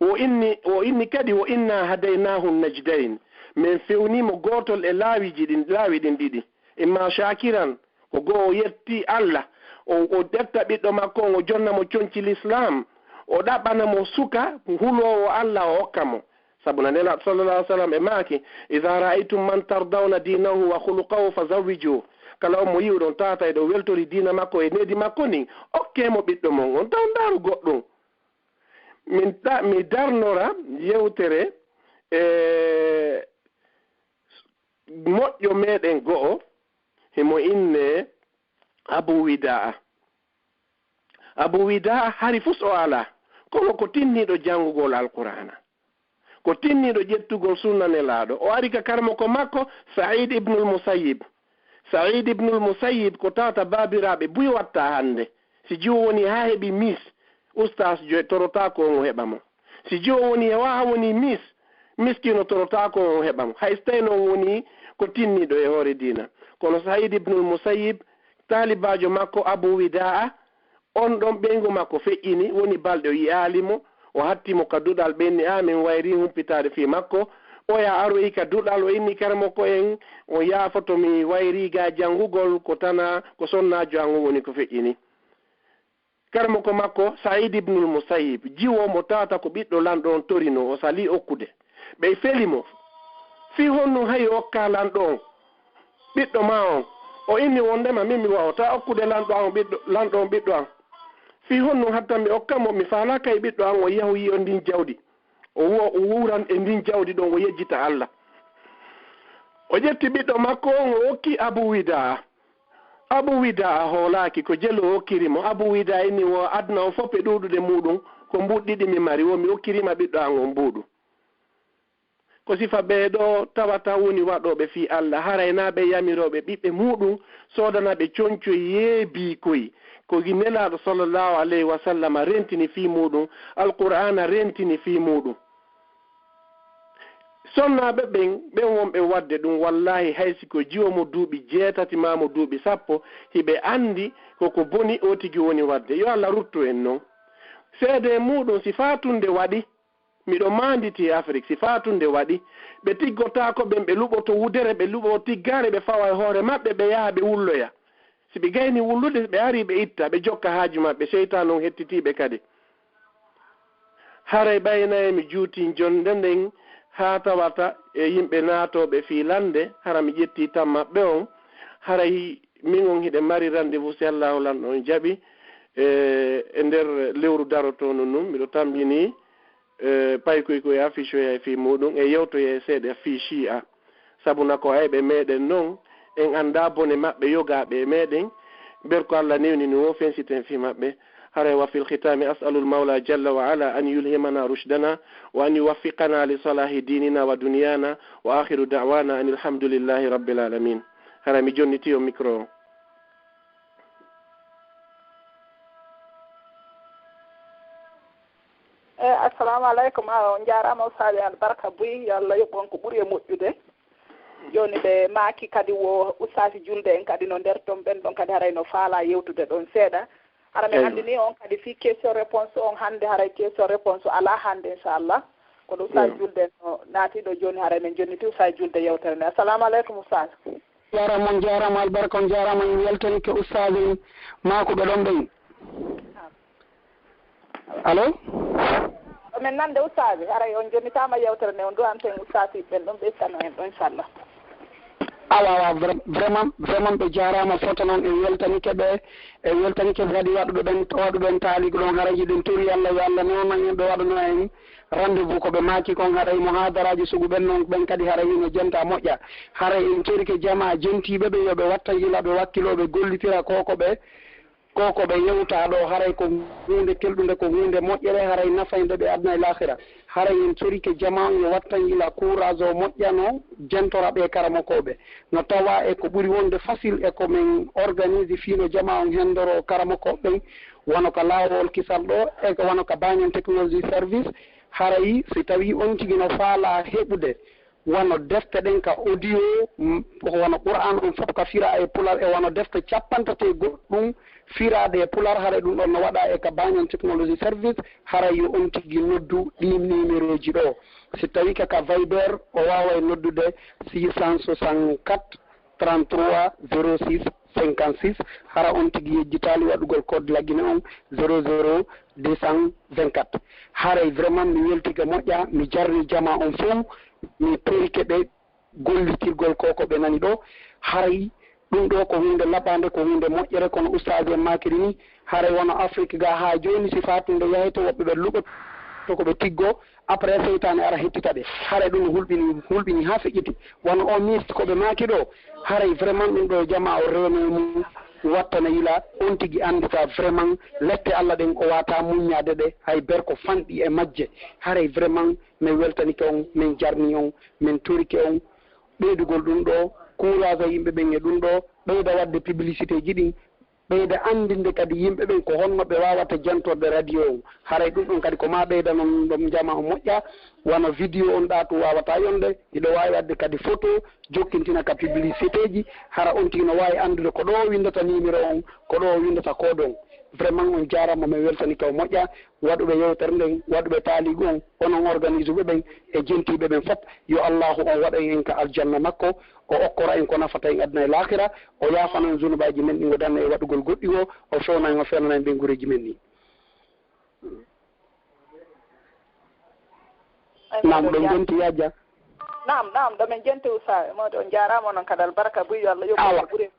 O inni, o inni kadi, "Wa inna hadaynahu najdayn." Men fewnii mo gootol e laawiiji ɗin, laawi ɗin ɗiɗi. Imma shakiran, ko goo o yetti Alla, o, o ƴetta ɓiɗɗo makko on, o jonna mo conci Lislaam, o ɗaɓɓana mo suka huloowo Alla, o okka mo. Sabu na Nelaaɗo sallallahu alaihi wasallam e maaki, "Idha ra'aytum man tardawna dinahu wa khuluqahu fazawwijuh." Kala on mo yi'uɗon tawata eɗon weltori diina makko e needi makko ndin, okkee mo ɓiɗɗo mon on, taw ndaaru goɗɗum. Min ɗa-, mi darnora yewtere e moƴƴo meɗen go'o, himo innee Abu Wida'a. Abu Wida'a hari fus o alaa, kono ko tinniiɗo janngugol Alqur'aana. Ko tinniiɗo ƴettugol sunna Nelaaɗo. O ari ka karamoko makko, Sa'id ibnul Musayyib. Sa'id ibnul Musayyib ko tawata baabiraaɓe buy watta hannde. Si jiwo woni haa heɓi mis, ustaas jo-, torotaako on o heɓa mo. Si jiwo woni e waha woni mis, miskino torotaako on o heɓa mo. Hay so tawi noon woni ko tinniiɗo e hoore diina. Kono Sa'id ibnul Musayyib, taalibaajo makko Abu Wida'a, on ɗon ɓeyngu makko feƴƴini, woni balɗe o yi'aali mo, o hatti mo ka duɗal, ɓe inni, "Aa, min wayri humpitaade fii makko." Oya aroyi ka duɗal, o inni karamoko en, "On yaafoto mi wayri ga janngugol, ko tana, ko sonnaajo an on woni ko feƴƴini." Karamoko makko, Sa'iid ibnul Musayyib, jiwo mo tawata ko ɓiɗɗo lanɗo on torinoo, o salii okkude. Ɓey feli mo, fii honɗun hay okkaa lanɗo on ɓiɗɗo maa on? O inni wonndema min mi waawataa okkude lanɗo an ɓiɗɗo, lanɗo on ɓiɗɗo an. Fii honɗun hatta mi okka mo? Mi faalaa kay ɓiɗɗo an on yahu yi'o ndin jawdi. O wo-, o wuuran e ndin jawdi ɗon, o yejjita Alla. O ƴetti ɓiɗɗo makko on, o okki Abu Widaa. Abu Widaa hoolaaki ko jelu o okkiri mo. Abu Widaa inni, wo aduna on fof e ɗuuɗude muuɗum, ko mbuuɗi ɗiɗi mi mari, wo mi okkiri ma ɓiɗɗo an on mbuuɗu. Ko sifa ɓee ɗoo tawata woni waɗooɓe fii Alla, haray naa ɓe yamirooɓe ɓiɓɓe muuɗum, soodana ɓe concoy yee biikoy. Ko gi Nelaaɗo sallallahu alayhi wa sallam rentini fii muuɗum, Alqur'aana rentini fii muuɗum. Sonnaaɓe ɓen, ɓen wonɓe waɗde ɗum, wallaahi, hay si ko jiwo mo duuɓi jeetati maa mo duuɓi sappo, hiɓe anndi ko ko boni o tigi woni waɗde. Yo Alla ruttu en non. Seedee muuɗum, si faatunde waɗi, miɗo maanditi e Afrik, si faatunde waɗi, ɓe tiggotaako ɓen, ɓe luɓoto wudere, ɓe luɓo tiggaare, ɓe fawa e hoore maɓɓe, ɓe yaha, ɓe wulloya. Si ɓe gayni wullude, ɓe arii, ɓe itta, ɓe jokka haaju maɓɓe, seytaane on hettitii ɓe kadi. Haray ɓay nay mi juutii jonnde nden haa tawata e yimɓe naatooɓe fii lannde, hara mi ƴettii tan maɓɓe on, haray min on hiɗen mari rendez-vous si Allaahu lanɗo on jaɓi, e, e nder lewru darotoono ndun, miɗo tammbinii, e, paykoy koy affiche oya e fii muuɗum, e yewtoya e seeɗa fii Shi'a. Sabu na ko ayɓe meɗen non, en anndaa bone maɓɓe yogaaɓe e meɗen. Ber ko Alla newnini woo fensiten fii maɓɓe. Haray wa fil khitami as'alul mawla jalla wa ala an yulhimana rushdana wa an yuwaffiqana li salahi dinina wa dunyana wa akhiru da'wana anil hamdulillahi rabbil alamin. Haray mi jonnitii on micro on. Eyi, assalamu aleykum. Awa, on njaaraama, Ustaaji Albarka Buy, yo Allah yoɓ on ko ɓuri e moƴƴude. Jooni ɓe maaki kadi wo ustaasi julde en kadi no nder ton, ɓen ɗon kadi haray no faalaa yewtude ɗon seeɗa. Hara mi anndini on kadi fii question réponse on hannde, haray question réponse alaa hannde, inchallah. Kono ustaasi julde en no naati ɗo jooni, haray men jonniti ustaasi julde yewtere nde. Assalamu aleykum, ustaasi. Jaaraama, on jaaraama, albarka, on jaaraama, en weltanike ustaaji en maakuɓe ɗon ɓen. Allo? Ko men nande ustaaji, haray on jonnitaama yewtere nde, on du'anten ustaaji ɓen ɗon ɓe ittano en ɗon, inchallah. Awa, awa, vra-, vraiment, vraiment ɓe jaaraama fota noon, en weltanike ɓe, en weltanike kadi waɗuɓe ɓen, waɗuɓe en taaligu ɗon, haray hiɗen tori Allah, yo Allah newnan en ɓe waɗano en rendez-vous ko ɓe maaki kon, haray muhaadaraaji sugu ɓen noon, ɓen kadi haray hino jenta moƴƴa. Haray en torike jamaa jentiiɓe ɓe, yo ɓe watta yila, ɓe wakkiloo, ɓe gollitira ko ko ɓe, ko ko ɓe yewta ɗoo, haray ko huunde kelɗunde, ko huunde moƴƴere, haray nafaynde ɓe aduna e laahira. Haray en torike jamaa on yo watta yila, courage o moƴƴano, jentora ɓee karamokooɓe. No tawaa e ko ɓuri wonde facile e ko men organise fii no jamaa on hendoroo karamokooɓe ɓen, wano ka laawol kisal ɗoo, e wano ka Banyan Technology Service, haray si tawii on tigi no faalaa heɓude wano defte ɗen ka audio, wano Qur'aan on fof ka firaa e pular, e wano defte cappantate goɗɗum firaaɗe e pular, haray ɗum ɗon no waɗaa e ka Banyan Technology Service, haray yo on tigi noddu ɗii nimerooji ɗoo. Si tawii ka ka Viber, o waaway noddude six cent soixante-quatre, trente-trois, zéro six, cinquante-six, hara on tigi yejjitaali waɗugol code Lagine on, zéro zéro deux cent vingt-quatre. Haray vraiment mi weltii ka moƴƴa, mi jarnii jamaa on fow, mi torike ɓe gollitirgol ko ko ɓe nani ɗoo. Haray ɗum ɗoo ko huunde laɓaande, ko huunde moƴƴere, kono ustaaji en maakiri nii, haray wano Afrik gaa haa jooni, si faatunde yahete, woɓɓe ɓe luɓoto ko ɓe tiggoo, après seytaane ara hettita ɓe. Haray ɗum hulɓinii, hulɓinii haa feƴƴiti. Wano oo miis ko ɓe maaki ɗoo, haray vraiment ɗum ɗoo jamaa o reenee mum, wattana yila, on tigi anndita vraiment lette Alla ɗen o waawataa muññaade ɗe, hay ber ko fanɗi e majje. Haray vraiment men weltanike on, men jarnii on, men torike on ɓeydugol ɗum ɗoo, courage yimɓe ɓen e ɗum ɗoo, ɓeyda waɗde publicité ji ɗin, ɓeyda anndinde kadi yimɓe ɓen ko honno ɓe waawata jantorde radio on. Haray ɗum ɗon kadi ko maa ɓeydanon ɗum jamaa on moƴƴa, wano vidéo on ɗaatu waawataa yonde, hiɗo waawi waɗde kadi photo, jokkintina ka publicité ji, hara on tigi no waawi anndude ko ɗoo o winndata numéro on, ko ɗoo o winndata code on. Vraiment on jaaraama, men weltanike o moƴƴa, waɗuɓe yewtere nden, waɗuɓe taaligu on, onon organisuɓe ɓen e jentiiɓe ɓen fop, yo Allaahu on waɗan en ka aljanna makko, o okkora en ko nafata en aduna e laakira, o yaafana en zunubaaji men ɗin, o danna en waɗugol goɗɗi woo, o fewna en, o fewnana en ɓeynguureeji men ɗin. Naam, ɗo jenti yajja. Naam, naam, ɗo men jenti usa. Mawɗo, on jaaraama, onon kadi albarka buy, yo Allah yoɓ on ɓure.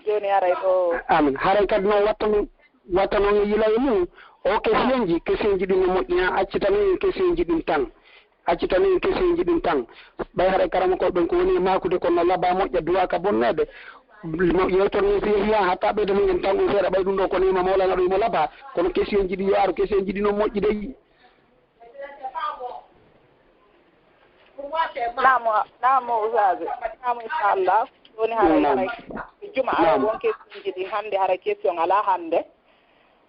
Jooni haray ɗo. Amin. Haray kadi noon watta noon, watta noon e yila e mum. O kesionji, kesionji ɗin no moƴƴi, haa accita noon en kesionji ɗin tan. Accita noon en kesionji ɗin tan. Ɓay haray karamokooɓe ɓen ko woni e maakude kon no laba moƴƴa duwaa ka bonneede. Mo yewtere nden si yehi haa hatta ɓeyda noon en tan on seeɗa ɓay ɗum ɗo ko neema Mawlana ɗo imo laba. Kono kesionji ɗi yo aru, kesionji ɗi no moƴƴi dey. Naam, naam, Oustaz. Naam, inchallah. Jooni haray, naam, haray juma, naam, aray won kesionji ɗin hannde, haray question alaa hannde.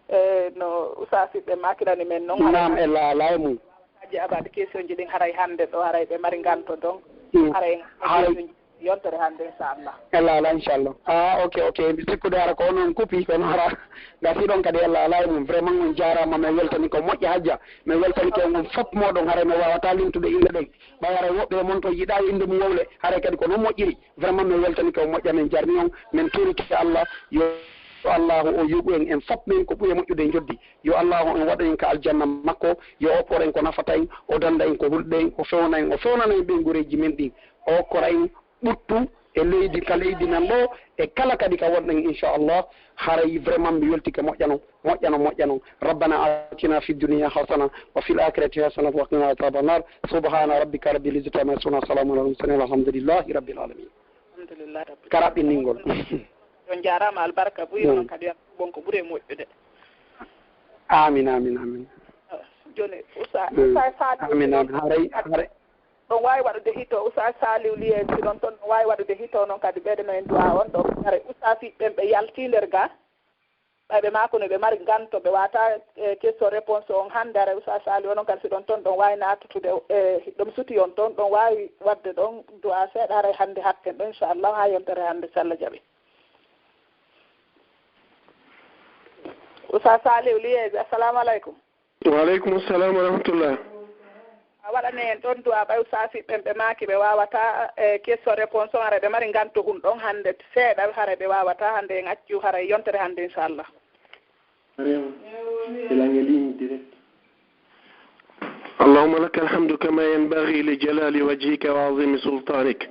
Eh, no Oustaz ɓe maakirani men noon, haray naam, e laalaa e mum. Aji abaade kesionji ɗin haray hannde ɗo, haray ɓe mari nganto donc. Mm. Haray, haray kesionji yontere hannde, inchallah. Ella ala, inchallah. Ah, ok, ok. Mbi sikkude hara ko onon kupi, kono hara gasi ɗon kadi, ella ala e mum. Vraiment, on jaaraama, min weltani ko moƴƴa hajja. Min weltani ko on fof mooɗon, haray mi waawataa limtude innde ɗen. Ɓay haray woɓɓe e mon to yiɗaa innde mum wowle, haray kadi ko noon moƴƴiri. Vraiment, min weltani ko moƴƴa, min jarni on, min torike Allah, yo Allahu o yoɓu en, en fof men ko ɓuri moƴƴude e njoddi. Yo Allahu on waɗu en ka aljanna makko, yo o oppor en ko nafata en, o danda en ko hulɓe en, o fewna en, o fewnana en ɓeynguureeji men ɗin. O okkora en ɓuttu e leydi, ka leydi nan ɗo, e kala kadi ka wonɗen, inchallah. Haray vraiment mi weltike, moƴƴano, moƴƴano, moƴƴano. ربنا آتنا في الدنيا حسنة وفي الآخرة حسنة وقنا عذاب النار. سبحان ربك رب العزة عما يصفون وسلام على المرسلين والحمد لله رب العالمين. Alhamdulillah rabbil. Ka raɓɓiningol. On jaaraama, albarka buy, onon kadi, bon ko ɓuri moƴƴude. Amin, amin, amin. Jooni, Usa, mm, Usa Saliou. Amin, amin. Haray, haray. Ɗon waawi waɗude hito, Usa Saliou Liye, si ɗon ton, ɗon waawi waɗude hito, noon kadi ɓeyde no en du'a on ɗo. Haray Usa si ɓen ɓe yalti nder ga, ɓay ɓe maako no ɓe mari nganto, ɓe waata, eh, question réponse on hannde, haray Usa Saliou, onon kadi si ɗon ton, ɗon waawi naatutude, eh, ɗon suti on ton, ɗon waawi waɗde ɗon du'a seeɗa, haray hannde hatten ɗon, inchallah, haa yontere hannde, si Allah jaɓi. Usa Saliou Liye, assalamu aleykum. Wa aleykum salam wa rahmatullah. A waɗani en ɗon du'a ɓay Usa si ɓen ɓe maaki ɓe waawataa, eh, question réponse on, haray ɓe mari nganto hun ɗon hannde seeɗa, haray ɓe waawataa hannde, en accu haray yontere hannde, inchallah. Mariama, c'est la ligne directe. اللهم لك الحمد كما ينبغي لجلال وجهك وعظيم سلطانك.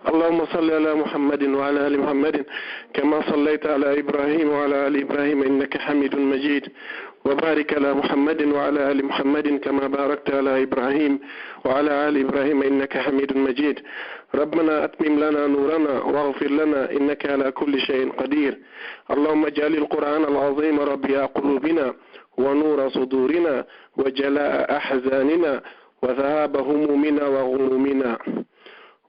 اللهم صل على محمد وعلى آل محمد كما صليت على إبراهيم وعلى آل إبراهيم إنك حميد مجيد. وبارك على محمد وعلى آل محمد كما باركت على إبراهيم وعلى آل إبراهيم إنك حميد مجيد. ربنا أتمم لنا نورنا واغفر لنا إنك على كل شيء قدير. اللهم اجعل القرآن العظيم ربيع قلوبنا ونور صدورنا وجلاء أحزاننا وذهاب همومنا وغمومنا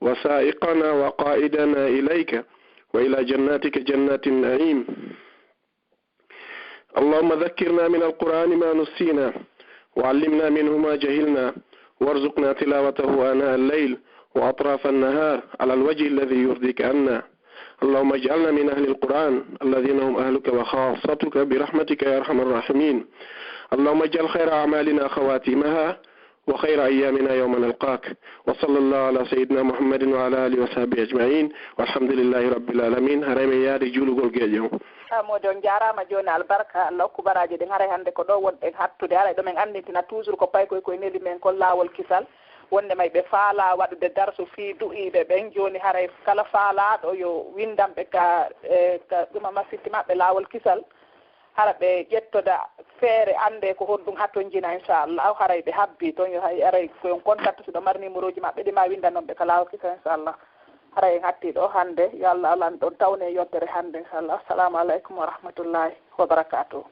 وسائقنا وقائدنا إليك وإلى جناتك جنات النعيم. اللهم ذكرنا من القرآن ما نسينا وعلمنا منه ما جهلنا وارزقنا تلاوته آناء الليل وأطراف النهار على الوجه الذي يرضيك عنا. اللهم اجعلنا من أهل القرآن الذين هم أهلك وخاصتك برحمتك يا أرحم الراحمين. اللهم اجعل خير أعمالنا خواتيمها وخير أيامنا يوم نلقاك. وصلى الله على سيدنا محمد وعلى آله وصحبه أجمعين. والحمد لله رب العالمين. Haray men yaade juulugol geeƴe on. Ah, moodi on jaaraama jooni, albarka Allah okku baraaji ɗin. Haray hannde ko ɗo wonɗen hattude. Haray ɗo men anndintina toujours ko paykoy koye neli men kon laawol kisal. Wonde may ɓe faalaa waɗude darsu fii du'iiɓe ɓen. Jooni haray kala faalaaɗo yo winndan ɓe ka, eh, ka ɗuma masinti maɓɓe laawol kisal. Hara ɓe ƴettoda feere, annde ko honɗum hatonjina, inchallah. Haray ɓe habbii toon, yo hay, haray ko yon contact, si ɗo mari numéro ji maɓɓe, ɗi ma winndan non ɓe ka laawol kisal, inchallah. Haray en hattii ɗo hannde, yo Allah alan ɗon tawne yottere hannde, inchallah. Assalamu aleykum wa rahmatullahi wa barakatuh.